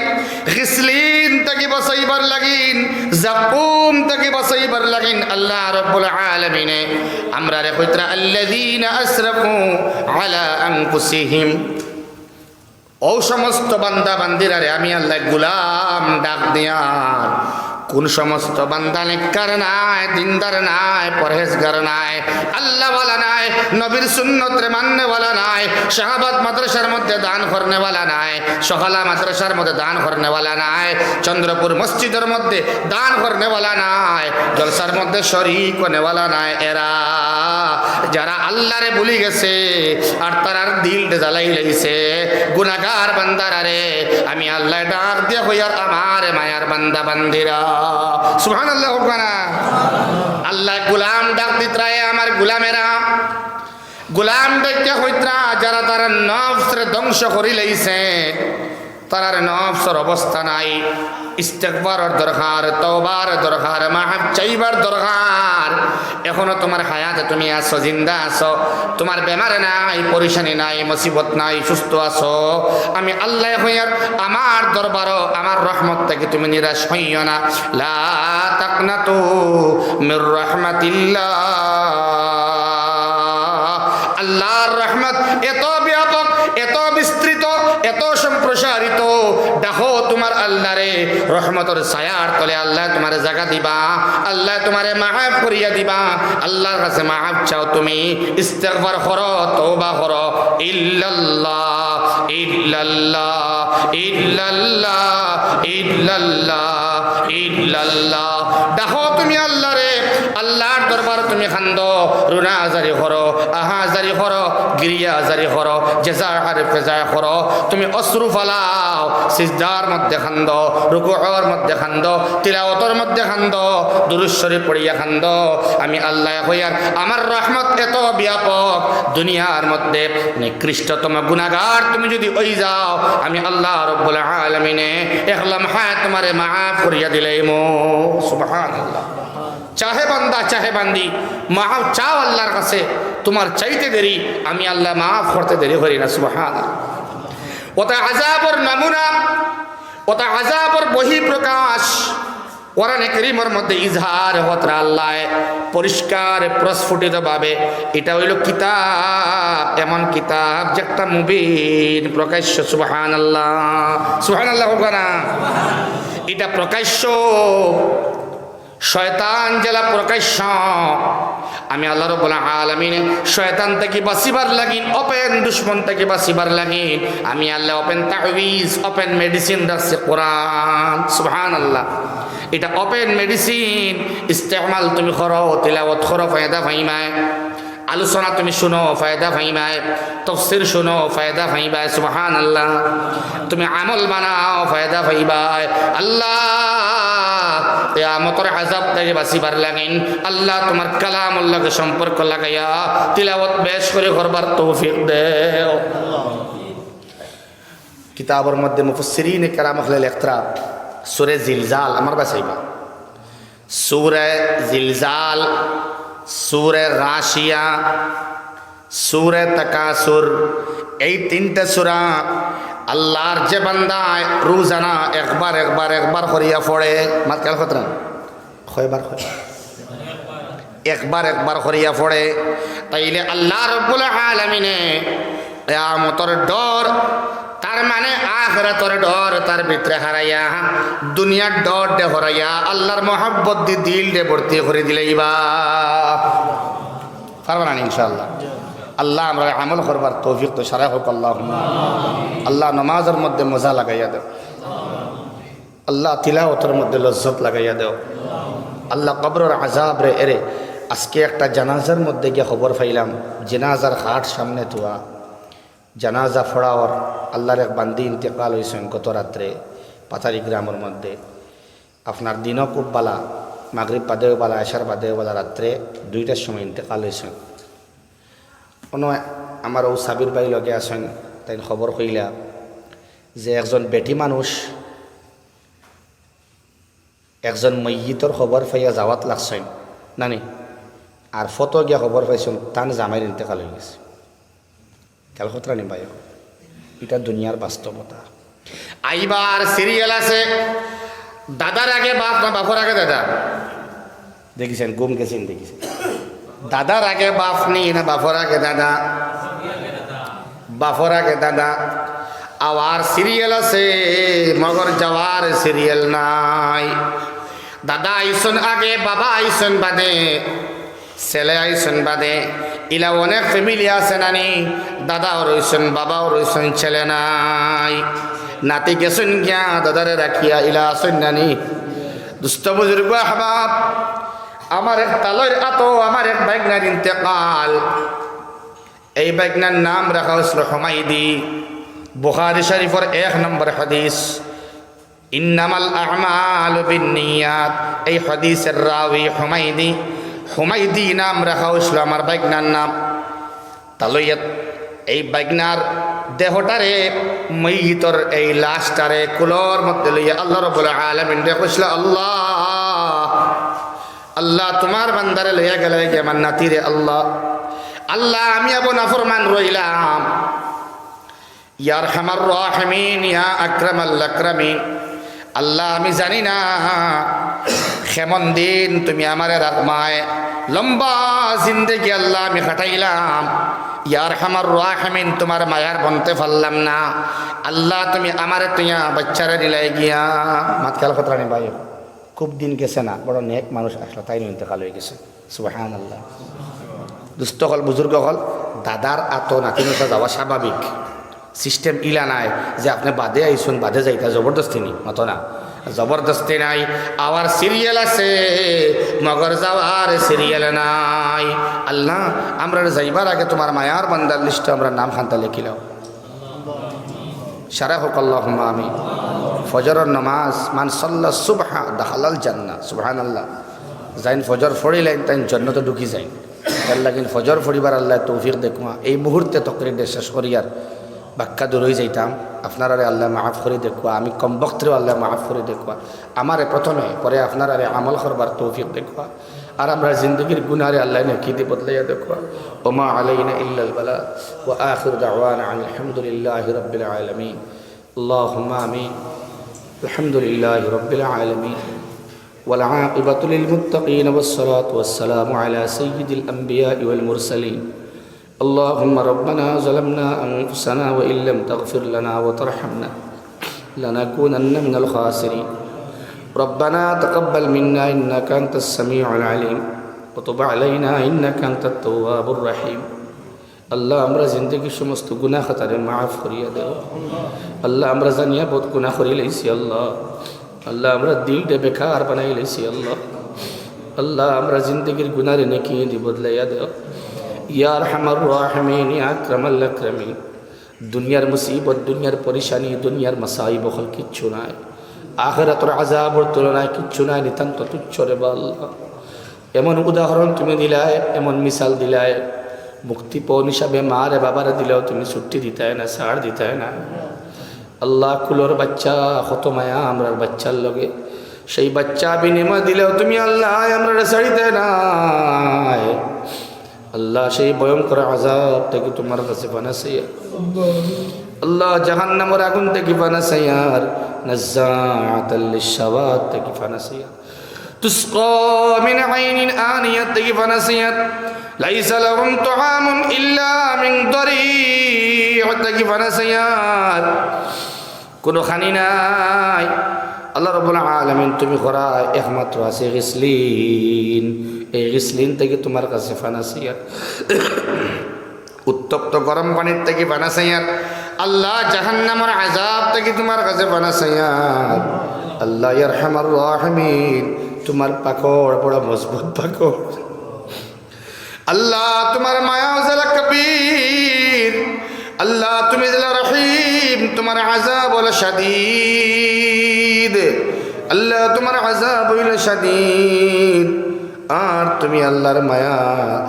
গিসলিন থাকি বাঁচাইবার লাগি, জাকুম থাকি বাঁচাইবার লাগি আল্লাহ রাব্বুল আলামিনে আমরারে কইতরা আল্লাযীনা আসরাফু আলা আনফুসিহিম। ও সমস্ত বান্দা বান্দিরারে আমি আল্লাহ গোলাম ডাক দিয়ার। কোন সমস্ত বান্দা নেককার নায়, দিনদার নায়, পরহেজগার নায়, আল্লাহওয়ালা নায়, নবীর সুন্নতরে মাননেওয়ালা নায়, শাহাবাদ মাদ্রাসার মধ্যে দান করনেওয়ালা নায়, সকালা মাদ্রাসার মধ্যে দান করনেওয়ালা নায়, চন্দ্রপুর মসজিদর মধ্যে দান করনেওয়ালা নায়, জলসার মধ্যে শরিক অনেওয়ালা নায়, এরা যারা আল্লাহরে ভুলি গেছে আর তারার দিল জ্বালাই লাইছে, গুনাহগার বান্দারারে আমি আল্লাহ ডাক দিয়া কইয়ার, আমার মায়ার বান্দা বান্দিরা। সুবহানাল্লাহ, কউক্কা না। আল্লাহ গোলাম ডাক দিতরা, এ আমার গোলামেরা। গোলাম ডাকিয়া কইতরা, যারা তারার নফসরে ধ্বংস করি লাইছে, তারার নফসর অবস্থা নাই, ইস্তেগফারর দরকার, তওবার দরকার, মাফ চাইবার দরকার। এখনো তুমার হায়াতে তুমি আছো, জিন্দা আছো, তুমার বেমার নাই, পরেশানি নাই, মুসিবত নাই, সুস্থ আছো। আমি আল্লাহ কইয়ার, আমার দরবারো আমার রহমত থাকি তুমি নিরাশ হইও না। লা তাকনাতু মির রাহমাতিল্লাহ। আল্লাহর রহমত এত ব্যাপক, এত বিস্তৃত, এত সম্প্রসারিত। ডাকো তুমার আল্লাহরে, রহমতর ছায়ার তলে আল্লাহ তুমারে জাগা দিবা, আল্লাহ তুমারে মাফ করিয়া দিবা। আল্লাহর কাছে মাফ চাও তুমি, ইস্তেগফার করো, তওবা করো। ইল্লাল্লাহ, ইল্লাল্লাহ, ইল্লাল্লাহ, ইল্লাল্লাহ, ইল্লাল্লাহ। ডাকো তুমি আল্লাহরে, আল্লাহর দরবার তুমি কান্দো, রুনা আজারি করো, আহা আজারি করো, গিরিয়া আজারি করো, জেজা আর ফেজা করো। তুমি অশ্রু ফালাও, সিজদার মধ্যে কান্দো, রুকুর মধ্যে কান্দো, তিলাওয়াতর মধ্যে কান্দো, দুরূদ শরীফ পড়িয়া কান্দো। আমি আল্লাহ কইয়ার, আমার রহমত এত ব্যাপক, দুনিয়ার মধ্যে নিকৃষ্টতম গুনাহগার তুমি যদি অই যাও, আমি আল্লাহ রব্বুল আলামিনে এক লমহায় তুমারে মাফ করিয়া দিলাইমু। সুবহানাল্লাহ। চাহে বান্দা, চাহে বান্দি, মাফ চাও আল্লাহর কাছে, তুমার চাইতে দেরি, আমি আল্লাহ মাফ করতে দেরি করি না। সুবহানাল্লাহ। অতা আযাবর নমুনা, অতা আযাবর বহিঃপ্রকাশ, কোরআনে কারীমর মধ্যে ইজহার করতরা আল্লায় পরিষ্কার প্রস্ফুটিতভাবে, ইটা অইলো কিতাব, এমন কিতাব যেটা মুবিন, প্রকাশ্য। সুবহানাল্লাহ, সুবহানাল্লাহ কউক্কা না। ইটা প্রকাশ্য, শয়তান যেলা প্রকাশ্য, আমি আল্লাহ রাব্বুল আলামিনে শয়তান থাকি বাঁচিবার লাগিন, ওপেন দুশমন থাকি বাঁচিবার লাগিন আমি আল্লায় ওপেন তাবিজ, ওপেন মেডিসিন রাখছি কোরআন। সুবহানাল্লাহ। ইটা ওপেন মেডিসিন, ইস্তেমাল তুমি করো, তিলাওয়াত করো, ফায়দা পাইবায়। আলোচনা তুমি শুনো, ফায়দা পাইবায়। তফসির শুনো, ফায়দা পাইবায়। সুবহানাল্লাহ। তুমি আমল বানাও, ফায়দা পাইবায়। আল্লাহ কিয়ামতর আযাব থাকি বাঁচিবার লাগিন আল্লাহ তুমার কালামর লগে সম্পর্ক লাগাইয়া তিলাওয়াত বেশ করি করবার তৌফিক দেও। কিতাবর মধ্যে মুফাসসিরিনে কেরাম অকলে লেখরা, সূরা জিলজাল, আমার বাসাইবা, সূরা জিলজাল, সূরা গাশিয়া, সূরা তাকাসুর, এই তিনটা সূরা আল্লাহর যে বান্দায় রোজানা একবার, একবার, একবার করিয়া পড়ে, মাত খেয়াল করতরা? কয়বার, কয়বার? একবার, একবার করিয়া পড়ে, তাইলে আল্লাহ রাব্বুল আলামিনে কিয়ামতর ডর, তার মানে আখিরাতর ডর তার ভিতরে হারাইয়া, দুনিয়ার ডর দে হরাইয়া, আল্লাহর মহব্বত দি দিল দে ভর্তি করি দিলাইবা। পারবা না ইনশাআল্লাহ? আল্লাহ আমরারে আমল করবার তৌফিক দেও, সারা কউক্কা আল্লাহুম্মা। আল্লাহ নমাজর মধ্যে মজা লাগাইয়া দেও। আল্লাহ তিলাওয়াতর মধ্যে লজ্জত লাগাইয়া দেও। আল্লাহ কবরর আযাব রে এরে, আজকে একটা জানাজার মধ্যে গিয়া খবর পাইলাম, জানাজার খাট সামনে থুয়া, জানাজা পড়াওর, আল্লাহর এক বান্দি ইন্তেকাল অইছইন গত রাত্রে পাথারি গ্রামর মধ্যে। আপনার দিনও খুব বালা, মাগরিব বাদেও বালা, এশার বাদেও বালা, রাত্রে দুইটার সময় ইন্তেকাল অইছইন। অনো আমার অউ সাবির ভাই লগে আছইন, তাইন খবর কইলা যে একজন বেটি মানুষ একজন মইয়িতর খবর পাইয়া যাওয়াত লাগছইন, নানি? আর ফতো গিয়া খবর পাইছইন, তান জামাইর ইন্তেকাল অইগেছে। খেয়াল করতরা নি ভাই, ইটা দুনিয়ার বাস্তবতা। আইবার সিরিয়াল আছে, দাদার আগে বাপ না বাপর আগে দাদা? দেখিছইন, ঘুম গেছইন, দেখিছইন। দাদার আগে বাপ নি না বাপর আগে দাদা? বাপর আগে দাদা। আওয়ার সিরিয়াল আছে, মগর যাওয়ার সিরিয়াল নাই। দাদা আইছইন আগে, বাবা আইছইন বাদে, ছেলে আইছইন বাদে। ইলা অনেক ফ্যামিলি আছে নানি, দাদাও রইছইন, বাবাও রইছইন, ছেলে নাই। নাতি গেছইন গিয়া দাদারে রাখিয়া, ইলা আছইন নানি। দুস্ত বুজুর্গ আহবাব, আমার এক তালইর আতো আমার এক ভাইগনার ইন্তেকাল। এই ভাইগনার নাম রাখা অইছিল হুমাইদি। বুখারী শরীফর এক নম্বর হাদিস, ইন্নামাল আমালু বিন্নিয়াত। এই হাদিসর রাবি হুমাইদি। হুমাইদি নাম রাখা অইছিল আমার ভাইগনার নাম। তালইয়াত এই ভাইগনার দেহটারে, মইয়িতর এই লাশটারে কুলর মধ্যে লইয়া আল্লাহ রাব্বুল আলামিনরে কইছলা, "আল্লাহ, আল্লাহ, তুমার বান্দারে লইয়া গেলায় গি আমার নাতিরে আল্লাহ। আল্লাহ, আমি আবু নাফরমান রইলাম।" ইয়া আরহামার রাহিমিন, ইয়া আকরামাল আকরামিন। আল্লাহ, আমি জানি না কেমন দিন তুমি আমারে রাখবায়, লম্বা জিন্দেগি আল্লাহ আমি কাটাইলাম। ইয়া আরহামার রাহিমিন, তুমার মায়ার বনতে পারলাম না। আল্লাহ, তুমি আমারে তুইয়া বাচ্চারে নিলায় গিয়া। মাত খেয়াল করতরা নি ভাই, খুব দিন গেছে না, বড় নেক মানুষ আছলা, তাইন ইন্তেকাল অইগেছে। সুবহানাল্লাহ। দুস্ত অকল, বুজুর্গ অকল, দাদার আতো নাতিন অতা যাওয়া স্বাভাবিক। সিস্টেম ইলা নায় যে আপনে বাদে আইছইন, বাদে যাইতা, জবরদস্তি নি, মাতো না। জবরদস্তি নাই, আওয়ার সিরিয়াল আছে, মগর যাওয়ার সিরিয়াল নাই। আল্লাহ, আমরার যাইবার আগে তুমার মায়ার বান্দার লিস্টো আমরার নাম খান্তা লেখিলাও। সারা কউক্কা আল্লাহুম্মা আমিন। ফজরর নামাজ, মান সাল্লা সুবহা দাখালাল জান্নাহ। সুবহানাল্লাহ। যাইন ফজর পড়িলাইন, তাইন জন্নতো ঢুকি যাইন। এর লাগিন ফজর পড়িবার আল্লায় তৌফিক দেউক্কা। এই মুহূর্তে তকরির শেষ করিয়ার, বাক্কা দূর অই যাইতাম। আপনারারে আল্লায় মাফ করি দেউক্কা, আমি কমবখতরেও আল্লায় মাফ করি দেউক্কা। আমারে প্রথমে, পরে আপনারারে আমল করবার তৌফিক দেউক্কা। আর আমরার জিন্দেগির গুনারে আল্লায় নেকি দি বদলাইয়া দেউক্কা। ওমা আলাইনা ইল্লাল বালাগ। ওয়া আখিরু দাওয়ানা আনিল হামদুলিল্লাহি রাব্বিল আলামিন। আল্লাহুম্মা আমিন। আলহামদুলিল্লাহি রাব্বিল আলামিন। والعاقبة للمتقين والصلاة والسلام على سيد الأنبياء والمرسلين. اللهم ربنا ظلمنا أنفسنا وإن لم تغفر لنا وترحمنا لنكونن من الخاسرين. ربنا تقبل منا إنك أنت السميع العليم وتب علينا إنك أنت التواب الرحيم. আল্লাহ, আমরা জিন্দেগির সমস্ত গুনাহ খাতারে মাফ করিয়া দেও। আল্লাহ, আমরা জানিয়া বউত গুনাহ করিলাইছি আল্লাহ। আল্লাহ, আমরা দিলরে বেকার বানাইলাইছি আল্লাহ। আল্লাহ, আমরা জিন্দেগির গুনাহরে নেকি দি বদলাইয়া দেও। ইয়া আরহামার রাহিমিন, ইয়া আকরামাল আকরামিন। দুনিয়ার মুসিবত, দুনিয়ার পরেশানি, দুনিয়ার মাসাইব অকল কিচ্ছু নায়। আখিরাতর আযাবর তুলনায় কিচ্ছু নায়, নিতান্ত তুচ্ছ রেবা আল্লাহ। এমন উদাহরণ তুমি দিলায়, এমন মিসাল দিলায়, মুক্তিপণ হিসাবে মারে বাবারে দিলাও তুমি ছুটি দিতায় না, ছাড় দিতায় না। আল্লাহ, কুলর বাইচ্চা, কত মায়া আমরার বাইচ্চার লগে, সেই বাইচ্চা বিনিময় দিলাও তুমি আল্লাহ আমরারে ছাড়িতায় না। আল্লাহ, সেই ভয়ঙ্কর আযাব থাকি তুমার কাছে পানা চাইয়ার। আল্লাহ, জাহান্নামর আগুন থাকি পানা চাইয়ার। নাজ্জাআতাল লিশশাওয়া থাকি পানা চাইয়ার। তুসকা মিন আইনিন আনিয়া থাকি পানা চাইয়ার। লাইসা লাহুম তাআমুন ইল্লা মিন দারি' থাকি পানা চাইয়ার। কুনু খানি নাই। আল্লাহ রাব্বুল আলামিন, তুমি করায় একমাত্র আছে গিসলিন। এই গিসলিন থাকি তুমার কাছে পানা চাইয়ার। উত্তপ্ত গরম পানির থাকি পানা চাইয়ার। আল্লাহ, জাহান্নামর আযাব থাকি তুমার কাছে পানা চাইয়ার। আল্লাহ, ইয়া আরহামার রাহিমিন, তুমার পাকড় বড় মজবুত পাকড়। আল্লাহ, তুমার মায়া যেলা কবির। আল্লাহ, তুমি যেলা রহিম, তুমার আযাব অইলো শাদীদ। আল্লাহ, তুমার আযাব অইলো শাদীদ। আর তুমি আল্লাহর মায়া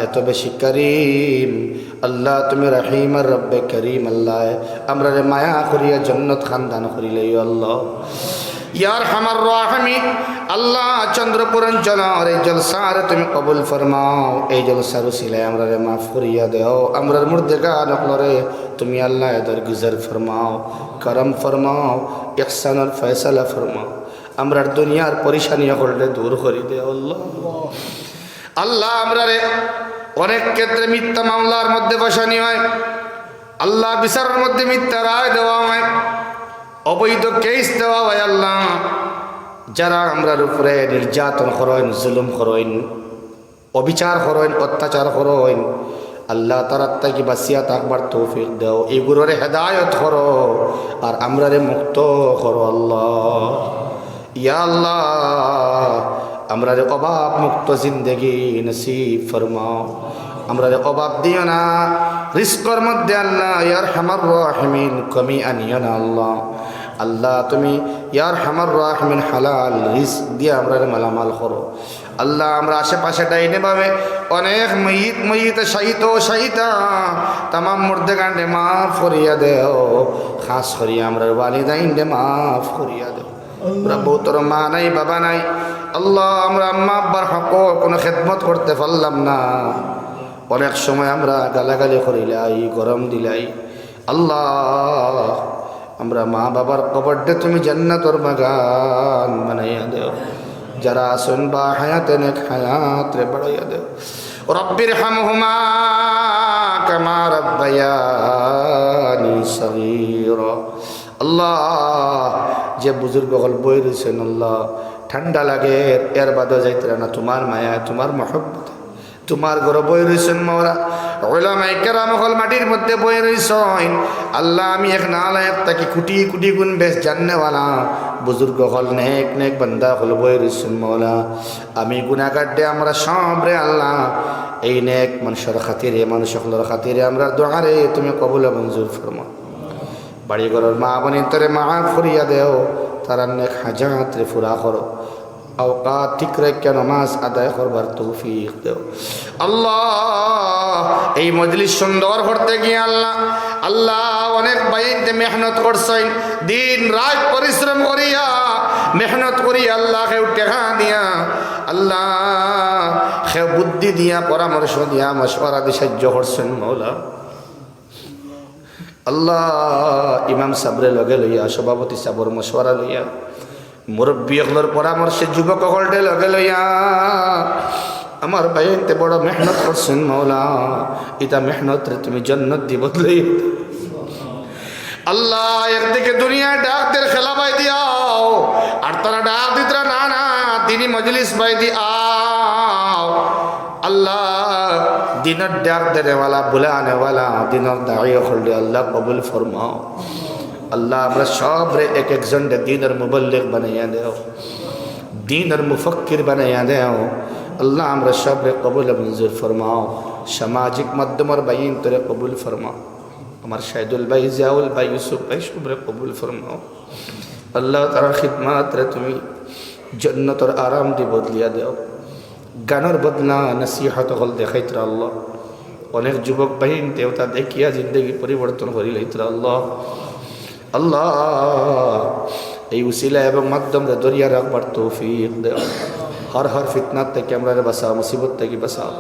এত বেশি করিম। আল্লাহ, তুমি রহিম আর রব্বে করিম। আল্লাহ, আমরারে মায়া করিয়া জন্নত খান দান করিলাইও আল্লাহ। ইয়া আরহামার রাহিমিন, আল্লাহ, চন্দ্রপুর অঞ্চলর এই জলসারে তুমি কবুল ফরমাও। এই জলসার উসিলায় আমরারে মাফ করিয়া দেও। আমরার মুর্দেগান অকলরে তুমি আল্লাহ দরগুজর ফরমাও, করম ফরমাও, ইহসানর ফয়সালা ফরমাও। আমরার দুনিয়ার পরেশানি অকলরে দূর করি দেও আল্লাহ। আল্লাহ, আমরারে অনেক ক্ষেত্রে মিথ্যা মামলার মধ্যে ফাঁসানি হয়, আল্লাহ, বিচারর মধ্যে মিথ্যা রায় দেওয়া হয়, অবৈধ কেস দেওয়া হয়। আল্লাহ, যারা আমরার উপরে নির্যাতন করইন, জুলুম করইন, অবিচার করইন, অত্যাচার করইন, আল্লাহ, তারার থাকি বাঁচিয়া থাকবার তৌফিক দেও, ইগুররে হেদায়ত করো, আর আমরারে মুক্ত করো আল্লাহ। ইয়া আল্লাহ, আমরারে অভাব মুক্ত জিন্দেগি নসিব ফরমাও। আমরারে অভাব দিও না রিজকর মধ্যে আল্লাহ, ইয়া আরহামার রাহিমিন, কমি আনিও না আল্লাহ। আল্লাহ, তুমি ইয়া আরহামার রাহিমিন হালাল রিজক দিয়া আমরারে মালামাল করো। আল্লাহ, আমরার আশেপাশে ডাইনে বামে অনেক মইত, মইত, শায়িত, শায়িতা, তামাম মুর্দেগানরে মাফ করিয়া দেও, খাস করিয়া আমরার ওয়ালিদাইনরে মাফ করিয়া দেও। আমরা বউতর মা নাই, বাবা নাই। আল্লাহ, আমরা আম্মা আব্বার হকো কুনু খেদমত করতে পারলাম না। অনেক সময় আমরা গালাগালি করিলাই, গরম দিলাই। আল্লাহ, আমরার মা বাবার কবররে তুমি জান্নাতর বাগান বানাইয়া দেও। যারা আছইন বাহায়াতে নেক হায়াতরে বাড়াইয়া দেও। রব্বিরহামহুমা কামা রাব্বায়ানি সগীরা। আল্লাহ, যে বুজুর্গ অকল বই রইছইন আল্লাহ, ঠান্ডা লাগের, এর বাদে যাইতরা না, তুমার মায়ায়, তুমার মহব্বতে, তুমার ঘরো বই রইছইন মাওলা। উলামায়ে কেরাম অকল মাটির মধ্যে বই রইছইন। আল্লাহ, আমি এক নালায়েক থাকি কুটি কুটি গুণ বেশ জাননেওয়ালা বুজুর্গ অকল, নেক নেক বান্দা অকল বই রইছইন মাওলা। আমি গুনাগাররে, আমরা সবরে আল্লাহ, এই নেক মানুষর খাতিরে, মানুষ অকলর খাতিরে আমরার দোয়ারে তুমি কবুল ও মঞ্জুর ফরমাও। বাড়ি ঘরর মা বইনতরে মাফ করিয়া দেও, তারার নেক হাজাতরে পুরা করো। আওকাত ঠিক রাখিয়া নামাজ আদায় করবার তৌফিক দেও। আল্লাহ, এই মজলিস সুন্দর করতে গিয়া আল্লাহ, আল্লাহ, অনেক ভাইয়াইন্তে মেহনত করছইন, দিন রাইত পরিশ্রম করিয়া, মেহনত করিয়া, আল্লাহ, কেউ টেকা দিয়া, আল্লাহ, কেউ বুদ্ধি দিয়া, পরামর্শ দিয়া, মশওয়ারা দিয়া সাহায্য করছইন মাওলা। আল্লাহ, ইমাম সাবরে লগে লইয়া, সভাপতি সাবর মশওয়ারা লইয়া, মুরব্বি অকলর পরামর্শে যুবক অকলরে লগে লইয়া, আমার ভাইয়াইন্তে বড় মেহনত করছইন মাওলা, ইতা মেহনতরে তুমি জন্নত দি বদলাই। আল্লাহ, একদিকে দুনিয়ার ডাক দের খেলা বায়দি আও, আর তারা ডাক দিতরা না, না, দিনি মজলিস বায়দি আও। আল্লাহ, দিনর ডাক দেনেওয়ালা, বুলানেওয়ালা, দিনর দায়ী অকলরে আল্লাহ কবুল ফরমাও। আল্লাহ, আমরা সবরে এক একজনরে দিনর মুবল্লিগ বানাইয়া দেও, দিনর মুফাক্কির বানাইয়া দেও। আল্লাহ, আমরা সবরে কবুল মঞ্জুর ফরমাও। সামাজিক মাধ্যমর ভাইয়াইন্তরে কবুল ফরমাও। আমার শাহিদুল ভাই, জিয়াউল ভাই, ইউসুফ ভাই, সবরে কবুল ফরমাও। আল্লাহ, তারার খিদমতরে তুমি জন্নতর আরাম দি বদলিয়া দেও। গানর বদলা নসিহত অকল দেখাইতরা আল্লাহ। অনেক যুবক ভাইয়াইন্তে ওটা দেখিয়া জিন্দেগি পরিবর্তন করিলাইতরা আল্লাহ। আল্লাহ, এই উসিলা এবং মাধ্যমরে ধরিয়া রাখবার তৌফিক দেও। হর হর ফিতনাত থাকি আমরারে বাঁচাও, মুসিবত থাকি বাঁচাও।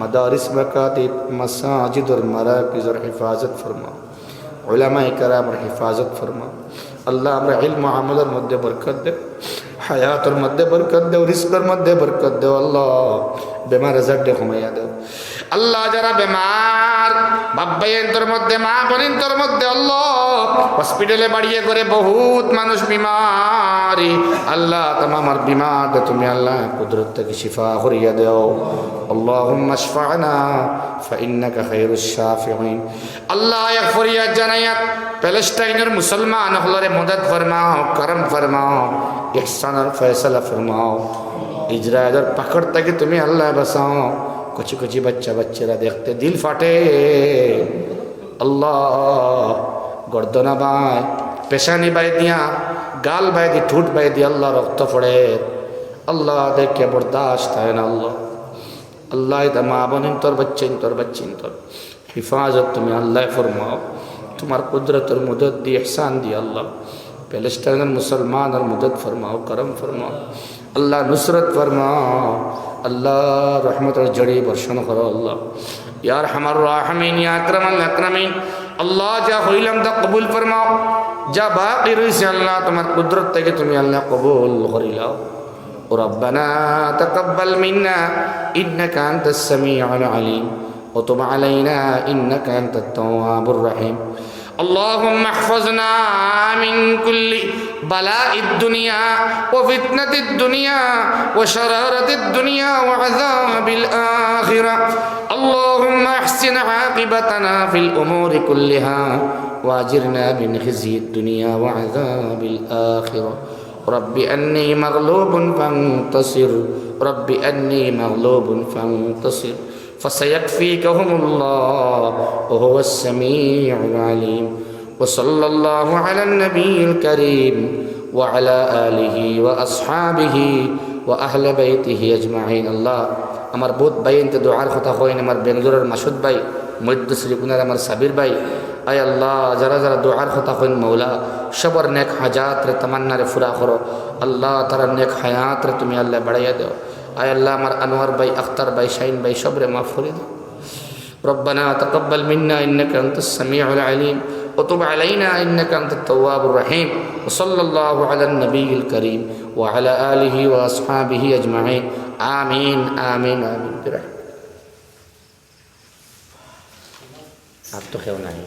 মাদারিস, মাকাতিব, মাসাজিদর, মারাকিজর হেফাজত ফরমাও। উলামায়ে কেরামর হেফাজত ফরমাও। আল্লাহ, আমরা ইলম আমলর মধ্যে বরকত দেও, হায়াতর মধ্যে বরকত দেও, রিজকর মধ্যে বরকত দেও। আল্লাহ, বেমার আজাররে কমাইয়া দেও। আল্লাহ, যারা বেমার, বাপ ভাইয়াইন্তর মধ্যে, মা বোনইন্তর মধ্যে, আল্লাহ, হসপিটালে বাড়িয়ে করে বহুত মানুষ বিমারি। আল্লাহ, তামামর বিমাররে তুমি আল্লাহ কুদরত থাকি শিফা করিয়া দেও। আল্লাহুম্মা ইশফা'না ফাইন্নাকা খায়রুশ শাফিঈন। আল্লাহ, এক ফরিয়াদ জানাইয়ার, প্যালেস্টাইনর মুসলমান অকলরে মদদ ফরমাও, করম ফরমাও, ইহসানর ফয়সালা ফরমাও। ইসরায়েলর পাকড় থাকি তুমি আল্লাহ বাঁচাও, কচি কচি বাচ্চা বাচ্চারা দেখতে দিল ফাটে। আল্লাহ, গর্দনা বায়, পেশানি বায়দি, গাল বায়দি, ঠুট বায়দি আল্লাহ রক্ত পড়ে। আল্লাহ, দেখে বরদাস্ত অয় না আল্লাহ। আল্লাহ, ইতা মা বোনইন্তর, বাচ্চাইন্তর, বাচ্চাইন্তর হেফাজত তুমি আল্লাহ ফরমাও। তুমার কুদরতর মদদ দি, ইহসান দি আল্লাহ প্যালেস্টাইনর মুসলমানর মদদ ফরমাও, করম ফরমাও। আল্লাহ, নুসরত ফরমাও। আল্লাহ, রহমতর ঝড়ি বর্ষণ করো আল্লাহ। ইয়া আরহামার রাহিমিন, ইয়া আকরামাল আকরামিন। আল্লাহ, যা কইলাম তা কবুল ফরমাও, যা বাকি রইছে আল্লাহ তুমার কুদরত থাকি তুমি আল্লাহ কবুল করিলাও। ربنا تقبل منا إنك أنت السميع العليم وتب علينا إنك أنت التواب الرحيم. اللهم احفظنا من كل بلاء الدنيا وفتنة الدنيا وشرارة الدنيا وعذاب الآخرة. اللهم أحسن عاقبتنا في الأمور كلها وأجرنا من خزي الدنيا وعذاب الآخرة. رب إني مغلوب فانتصر، رب إني مغلوب فانتصر، فسيكفيكهم الله وهو السميع العليم. وصلى الله على النبي الكريم وعلى آله وأصحابه وأهل بيته أجمعين. আল্লাহ, আমার বহুত ভাইয়াইন্তে দোয়ার কথা কইন, আমার বেঙ্গালোরর মাসুদ ভাই, মধ্য শ্রীকুনার আমার সাবির ভাই। আয় আল্লাহ, যারা যারা দোয়ার কথা কইন মৌলা, সবর নেক হাজাতরে, তামান্নারে পুরা করো। আল্লাহ, তারার নেক হায়াতরে তুমি আল্লাহ বাড়াইয়া দেও। আয় আল্লাহ, আমার আনোয়ার ভাই, আখতার ভাই, শাহিন ভাই, সবরে মাফ করি দেও। ربنا تقبل منا إنك أنت السميع العليم وتب علينا إنك أنت التواب الرحيم. وصلى الله على النبي الكريم وعلى آله وأصحابه أجمعين. آمين، آمين، آمين برحمتك. আর তো কেউ নাই।